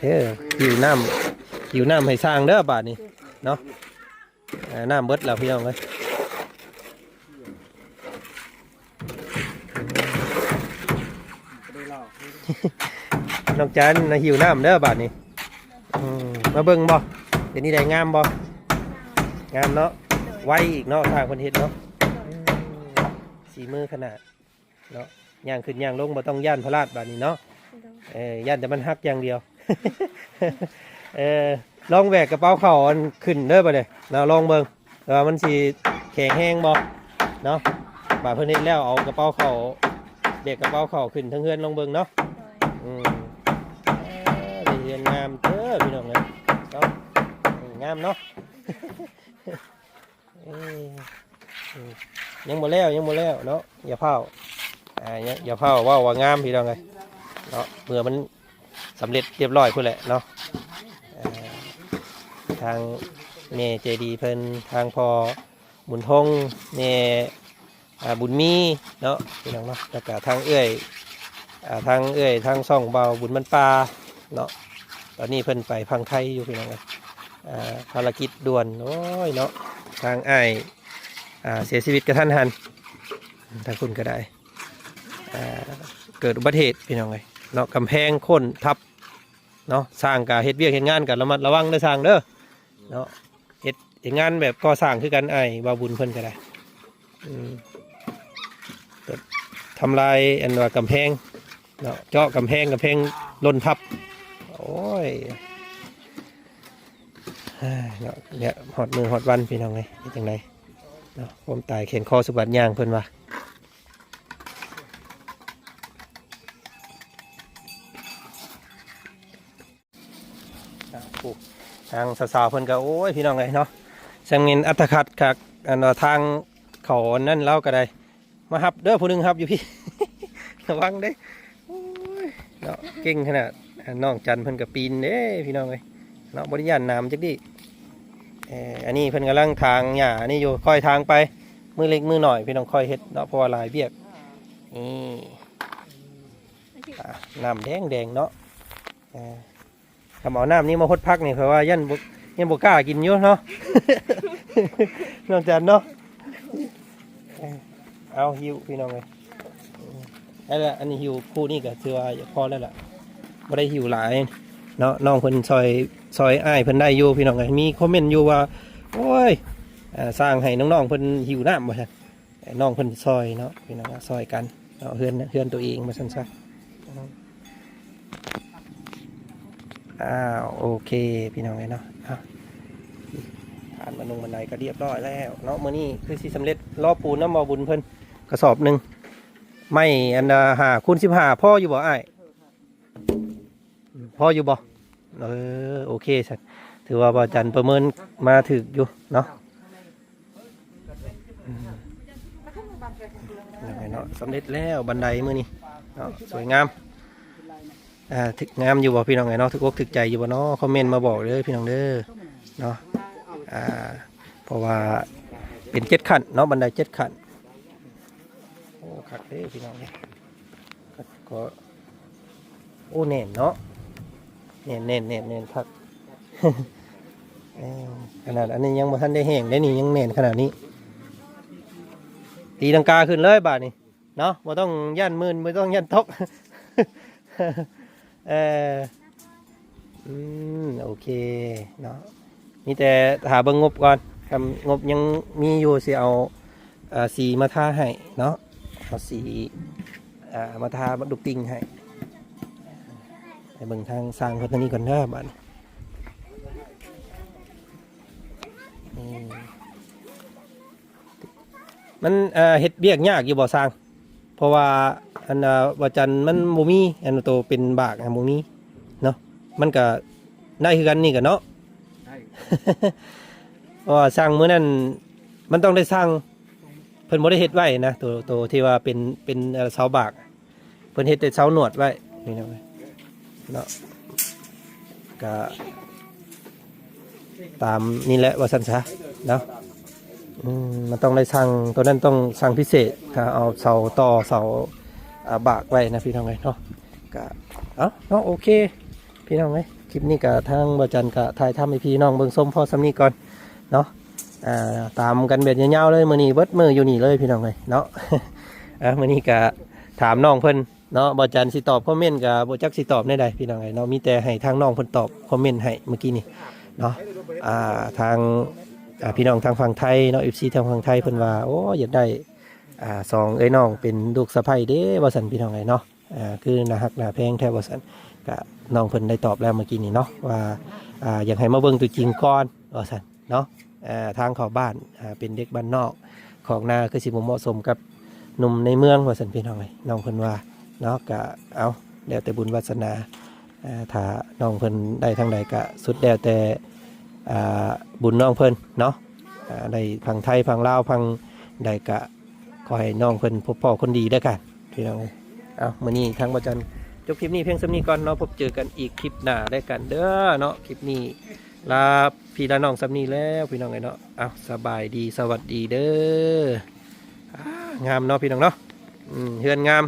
ເອີ ຫິວນ້ຳ ຫິວນ້ຳໃຫ້ຊ່າງເດີບາດນີ້ເນາະ. ເອີ ນ້ຳເບິດແລ້ວພີ່ນ້ອງເອີຍ. ນ້ອງຈັນນະ ຫິວນ້ຳເດີບາດນີ້. ອືມ ມາເບິ່ງບໍ່ ເປັນຈັ່ງໃດ ງາມບໍ່? ງາມເນາະ. ໄວອີກເນາະ ຊ່າງເພິ່ນເຮັດເນາະ. ອືມ ສີມືຂະໜາດເນາະ. ຍ່າງຂຶ້ນຍ່າງລົງບໍ່ຕ້ອງຢ້ານພະລາດບາດນີ້ເນາະ. ໂດຍ ເອີ ຢ້ານແຕ່ມັນຫັກຢ່າງດຽວ. ເອີ ລອງແບກກະເປົາເຂົ້າອັນຂຶ້ນເດີບາດນີ້ເນາະ ລອງເບິ່ງ ແຕ່ວ່າມັນຊິແຂງແຮງບໍ່ເນາະ. ບາດເພິ່ນເຮັດແລ້ວ ເອົາກະເປົາເຂົ້າ ແບກກະເປົາເຂົ້າຂຶ້ນເທິງເຮືອນລອງເບິ່ງເນາະ. ໂດຍ ອືມ ເອີ ເຮືອນງາມເດີພີ່ນ້ອງເອີຍເນາະ. ອືມ ງາມເນາະ. ເອີ ອືມ ຍັງບໍ່ແລ້ວ ຍັງບໍ່ແລ້ວເນາະ. ຢ່າຟ້າວ ອ່າ ຢ່າ ຢ່າຟ້າວເວົ້າວ່າງາມ ພີ່ນ້ອງເອີຍເນາະ. ເມື່ອມັນສຳເລັດຮຽບຮ້ອຍພຸ້ນແຫຼະເນາະ. ເອີ ທາງແມ່ໃຈດີເພິ່ນ ທາງພໍ່ບຸນທົງ ແມ່ ອ່າ ບຸນມີເນາະ ພີ່ນ້ອງເນາະ. ແລ້ວກະທາງເອື້ອຍ ອ່າ ທາງເອື້ອຍ ທາງຊ່ອງບ່າວບຸນບັນປ່າເນາະ. ຕອນນີ້ເພິ່ນໄປຝັ່ງໄທຢູ່ ພີ່ນ້ອງເອີຍ. ອ່າ ພາລະກິດດ່ວນ ໂອ້ຍເນາະ ທາງອ້າຍ ອ່າ ເສຍຊີວິດກະທັນຫັນ. ທາງພຸ້ນກໍໄດ້ ອ່າ ເກີດອຸບັດຕິເຫດ ພີ່ນ້ອງເອີຍເນາະ. ກຳແພງໂຄ່ນທັບເນາະ. ຊ່າງກະເຮັດວຽກເຮັດງານກະລະມັດລະວັງເດີຊ່າງເດີເນາະ. ເຮັດ ເຮັດງານແບບກໍ່ສ້າງຄືກັນ ອ້າຍບ່າວບຸນເພິ່ນກໍໄດ້. ອືມ ແບບທຳລາຍອັນວ່າກຳແພງເນາະ ເຈາະກຳແພງ ກຳແພງຫຼົ່ນທັບ. ໂອ້ຍ ເນາະ ແລະ ຮອດມື້ຮອດວັນ ພີ່ນ້ອງເອີຍ ເຮັດຈັ່ງໃດເນາະ. ຄວາມຕາຍແຂນຄໍສະບັດຍ່າງ ເພິ່ນວ່າ. ອ່າ ຜູ້ ທາງສາວໆເພິ່ນກໍ ໂອ້ຍ ພີ່ນ້ອງເອີຍເນາະ ຊ່າງແມ່ນອັດຕະຄັດຄັກ. ອັນວ່າທາງເຂົ້າອັນນັ້ນລາວກໍໄດ້ ມາຮັບເດີ ຜູ້ໜຶ່ງຮັບຢູ່ພີ້ ລະວັງເດ້. ໂອ້ຍເນາະ ເກັ່ງຂະໜາດ. ອ່າ ນ້ອງຈັນເພິ່ນກໍປີນເດ້ ພີ່ນ້ອງເອີຍເນາະ ບໍ່ໄດ້ຢ້ານໜາມຈັກດີ້. ເອີ ອັນນີ້ເພິ່ນກຳລັງຖາງຫຍ້າອັນນີ້ຢູ່ ຄ່ອຍຖາງໄປ ມື້ເລັກມື້ໜ້ອຍ ພີ່ນ້ອງ ຄ່ອຍເຮັດເນາະ ເພາະວ່າຫຼາຍວຽກ. ນີ້ ອ່າ ນ້ຳແດງໆເນາະ. ເອີ ຄັນເອົານ້ຳນີ້ມາຫົດຜັກນີ້ ຂ້ອຍວ່າຢ້ານບໍ່ ຍັງບໍ່ກ້າກິນຢູ່ເນາະ ນ້ອງຈັນເນາະ. ເອົາ ຫິ້ວ ພີ່ນ້ອງເອີຍ. ເອົາລະ ອັນນີ້ຫິ້ວຄູ່ນີ້ກໍຖືວ່າພໍແລ້ວລະ ບໍ່ໄດ້ຫິ້ວຫຼາຍເນາະ. ນ້ອງເພິ່ນຊ່ອຍ ຊ່ອຍອ້າຍເພິ່ນໄດ້ຢູ່ ພີ່ນ້ອງເອີຍ. ມີຄອມເມັນຢູ່ວ່າ ໂອ້ຍ ເອີ ສ້າງໃຫ້ນ້ອງໆເພິ່ນຫິ້ວນ້ຳ ວ່າຊັ້ນ. ໃຫ້ນ້ອງເພິ່ນຊ່ອຍເນາະ ພີ່ນ້ອງ ຊ່ອຍກັນເນາະ ເຮືອນ ເຮືອນຕົວເອງວ່າຊັ້ນຊະ. ອ້າວ ໂອເຄ ພີ່ນ້ອງເອີຍເນາະ. ອ່າ ຜ່ານບັນນົງບັນໄດກໍລຽບຮ້ອຍແລ້ວເນາະ. ມື້ນີ້ຄືຊິສຳເລັດ ລໍປູນນຳບ່າວບຸນເພິ່ນກະສອບໜຶ່ງ. ໄມ້ອັນ ອ່າ ຫ້າຄູນສິບຫ້າ ພໍຢູ່ບໍ່ອ້າຍ? ພໍຢູ່ບໍ່? ເອີ ໂອເຄຊັ້ນ ຖືວ່າບ່າວຈັນປະເມີນມາຖືກຢູ່ເນາະ. ອືມ ເນາະ ສຳເລັດແລ້ວບັນໄດມື້ນີ້ເນາະ ສວຍງາມ. ອ່າ ຖືກ ງາມຢູ່ບໍ່ພີ່ນ້ອງເອີຍເນາະ? ຖືກອົກຖືກໃຈຢູ່ບໍ່ເນາະ? ຄອມເມັນມາບອກເດີພີ່ນ້ອງເດີເນາະ. ອ່າ ເພາະວ່າເປັນເຈັດຂັ້ນເນາະ ບັນໄດເຈັດຂັ້ນ. ໂອ້ ຄັກເດ້ພີ່ນ້ອງເດ້. ກໍ ໂອ້ ແໜ້ນເນາະ ແໜ້ນໆໆໆ ຄັກ. ເອີ ຂະໜາດອັນນີ້ຍັງບໍ່ທັນໄດ້ແຫ້ງເດ້ນີ້ ຍັງແໜ້ນຂະໜາດນີ້. ຕີລັງກາຂຶ້ນເລີຍບາດນີ້ເນາະ ບໍ່ຕ້ອງຢ້ານມື່ນ ບໍ່ຕ້ອງຢ້ານຕົກ. ເອີ ອືມ ໂອເຄເນາະ ມີແຕ່ຖ້າເບິ່ງງົບກ່ອນ ຄັນງົບຍັງມີຢູ່ ຊິເອົາ ເອີ ສີມາທາໃຫ້ເນາະ ເອົາສີ ເອີ ມາທາລູກຕິ່ງໃຫ້. ໄປເບິ່ງທາງຊ່າງເພິ່ນທາງນີ້ກ່ອນເດີບາດນີ້. ອືມ ມັນ ເອີ ເຮັດວຽກຍາກຢູ່ບໍ່ຊ່າງ? ເພາະວ່າ ອັນ ເອີ ວ່າຈັນມັນບໍ່ມີ ອັນໂຕເປັນບາກນະ ບໍ່ມີ ເນາະ ມັນກະໄດ້ຄືກັນນີ້ກະເນາະ ໄດ້ ເພາະວ່າຊ່າງມື້ນັ້ນມັນຕ້ອງໄດ້ຊ່າງ ເພິ່ນບໍ່ໄດ້ເຮັດໄວ້ນະ ໂຕ ໂຕທີ່ວ່າເປັນ ເປັນ ເອີ ເສົາບາກ ເພິ່ນເຮັດແຕ່ເສົາໜວດໄວ້ ນີ້ເນາະ ເນາະ ກະຕາມນີ້ແຫຼະວ່າຊັ້ນຊະເນາະ ອືມ ມັນຕ້ອງໄດ້ຊ່າງ ໂຕນັ້ນຕ້ອງຊ່າງພິເສດ ຖ້າເອົາເສົາຕໍ່ເສົາ ອ່າ ບາກໄວ້ນະພີ່ນ້ອງເອີຍເນາະ ກະ ເອົາເນາະ ໂອເຄ ພີ່ນ້ອງເອີຍ ຄລິບນີ້ກະທາງບ່າວຈັນກະຖ່າຍທຳໃຫ້ພີ່ນ້ອງເບິ່ງຊົມພໍສ່ຳນີ້ກ່ອນເນາະ ອ່າ ຕາມກັນແບບຍາວໆເລີຍ ມື້ນີ້ເບິດມື້ຢູ່ນີ້ເລີຍພີ່ນ້ອງເອີຍເນາະ ອ່າ ມື້ນີ້ກະຖາມນ້ອງເພິ່ນເນາະ ບ່າວຈັນຊິຕອບຄອມເມັນກະບໍ່ຈັກຊິຕອບແນວໃດພີ່ນ້ອງເອີຍເນາະ ມີແຕ່ໃຫ້ທາງນ້ອງເພິ່ນຕອບຄອມເມັນໃຫ້ມື້ກີ້ນີ້ເນາະ ອ່າ ທາງ ອ່າ ພີ່ນ້ອງທາງຝັ່ງໄທເນາະ ເອັຟຊີ ທາງຝັ່ງໄທເພິ່ນວ່າ ໂອ້ ຢາກໄດ້ ອ່າ ສອງເອື້ອຍນ້ອງເປັນລູກສະໃພ້ເດ້ວ່າຊັ້ນ ພີ່ນ້ອງເອີຍເນາະ ອ່າ ຄືໜ້າຮັກໜ້າແພງແທ້ວ່າຊັ້ນ ກະນ້ອງເພິ່ນໄດ້ຕອບແລ້ວເມື່ອກີ້ນີ້ເນາະ ວ່າ ອ່າ ຢາກໃຫ້ມາເບິ່ງຕົວຈິງກ່ອນວ່າຊັ້ນເນາະ ອ່າ ທາງເຂົ້າບ້ານ ອ່າ ເປັນເດັກບ້ານນອກ ຄອກນາຄືຊິບໍ່ເໝາະສົມກັບໜຸ່ມໃນເມືອງວ່າຊັ້ນ ພີ່ນ້ອງເອີຍ ນ້ອງເພິ່ນວ່າເນາະ ກະເອົາ ແລ້ວແຕ່ບຸນວາສະໜາ ອ່າ ຖ້ານ້ອງເພິ່ນໄດ້ທາງໃດກະສຸດແລ້ວແຕ່ ອ່າ ບຸນນ້ອງເພິ່ນເນາະ ອ່າ ໄດ້ຝັ່ງໄທຝັ່ງລາວຝັ່ງໃດກະ ຂໍໃຫ້ນ້ອງເພິ່ນພົບພໍ້ຄົນດີເດີກັນ ພີ່ນ້ອງເອີຍ ເອົາ ມື້ນີ້ທາງບ່າວຈັນຈົບຄລິບນີ້ພຽງສ່ຳນີ້ກ່ອນເນາະ ພົບເຈີກັນອີກຄລິບໜ້າແລ້ວກັນເດີເນາະ ຄລິບນີ້ລາພີ່ລານ້ອງສ່ຳນີ້ແລ້ວ ພີ່ນ້ອງເອີຍເນາະ ເອົາ ສະບາຍດີ ສະຫວັດດີເດີ ອ່າ ງາມເນາະ ພີ່ນ້ອງເນາະ ອືມ ເຮືອນງາມ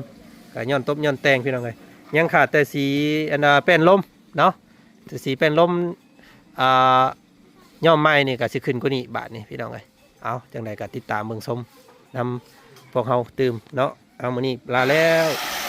ກະຍ້ອນຕົບຍ້ອນແຕ່ງ ພີ່ນ້ອງເອີຍ ຍັງຂາດແຕ່ສີ ອັນ ອ່າ ແປ້ນລົມເນາະ ແຕ່ສີແປ້ນລົມ ອ່າ ຍ້ອມໃໝ່ນີ້ກະຊິຂຶ້ນກວ່ານີ້ບາດນີ້ ພີ່ນ້ອງເອີຍ ເອົາ ຈັ່ງໃດກະຕິດຕາມເບິ່ງຊົມນຳພວກເຮົາຕື່ມເນາະ ເອົາ ມື້ນີ້ລາແລ້ວ.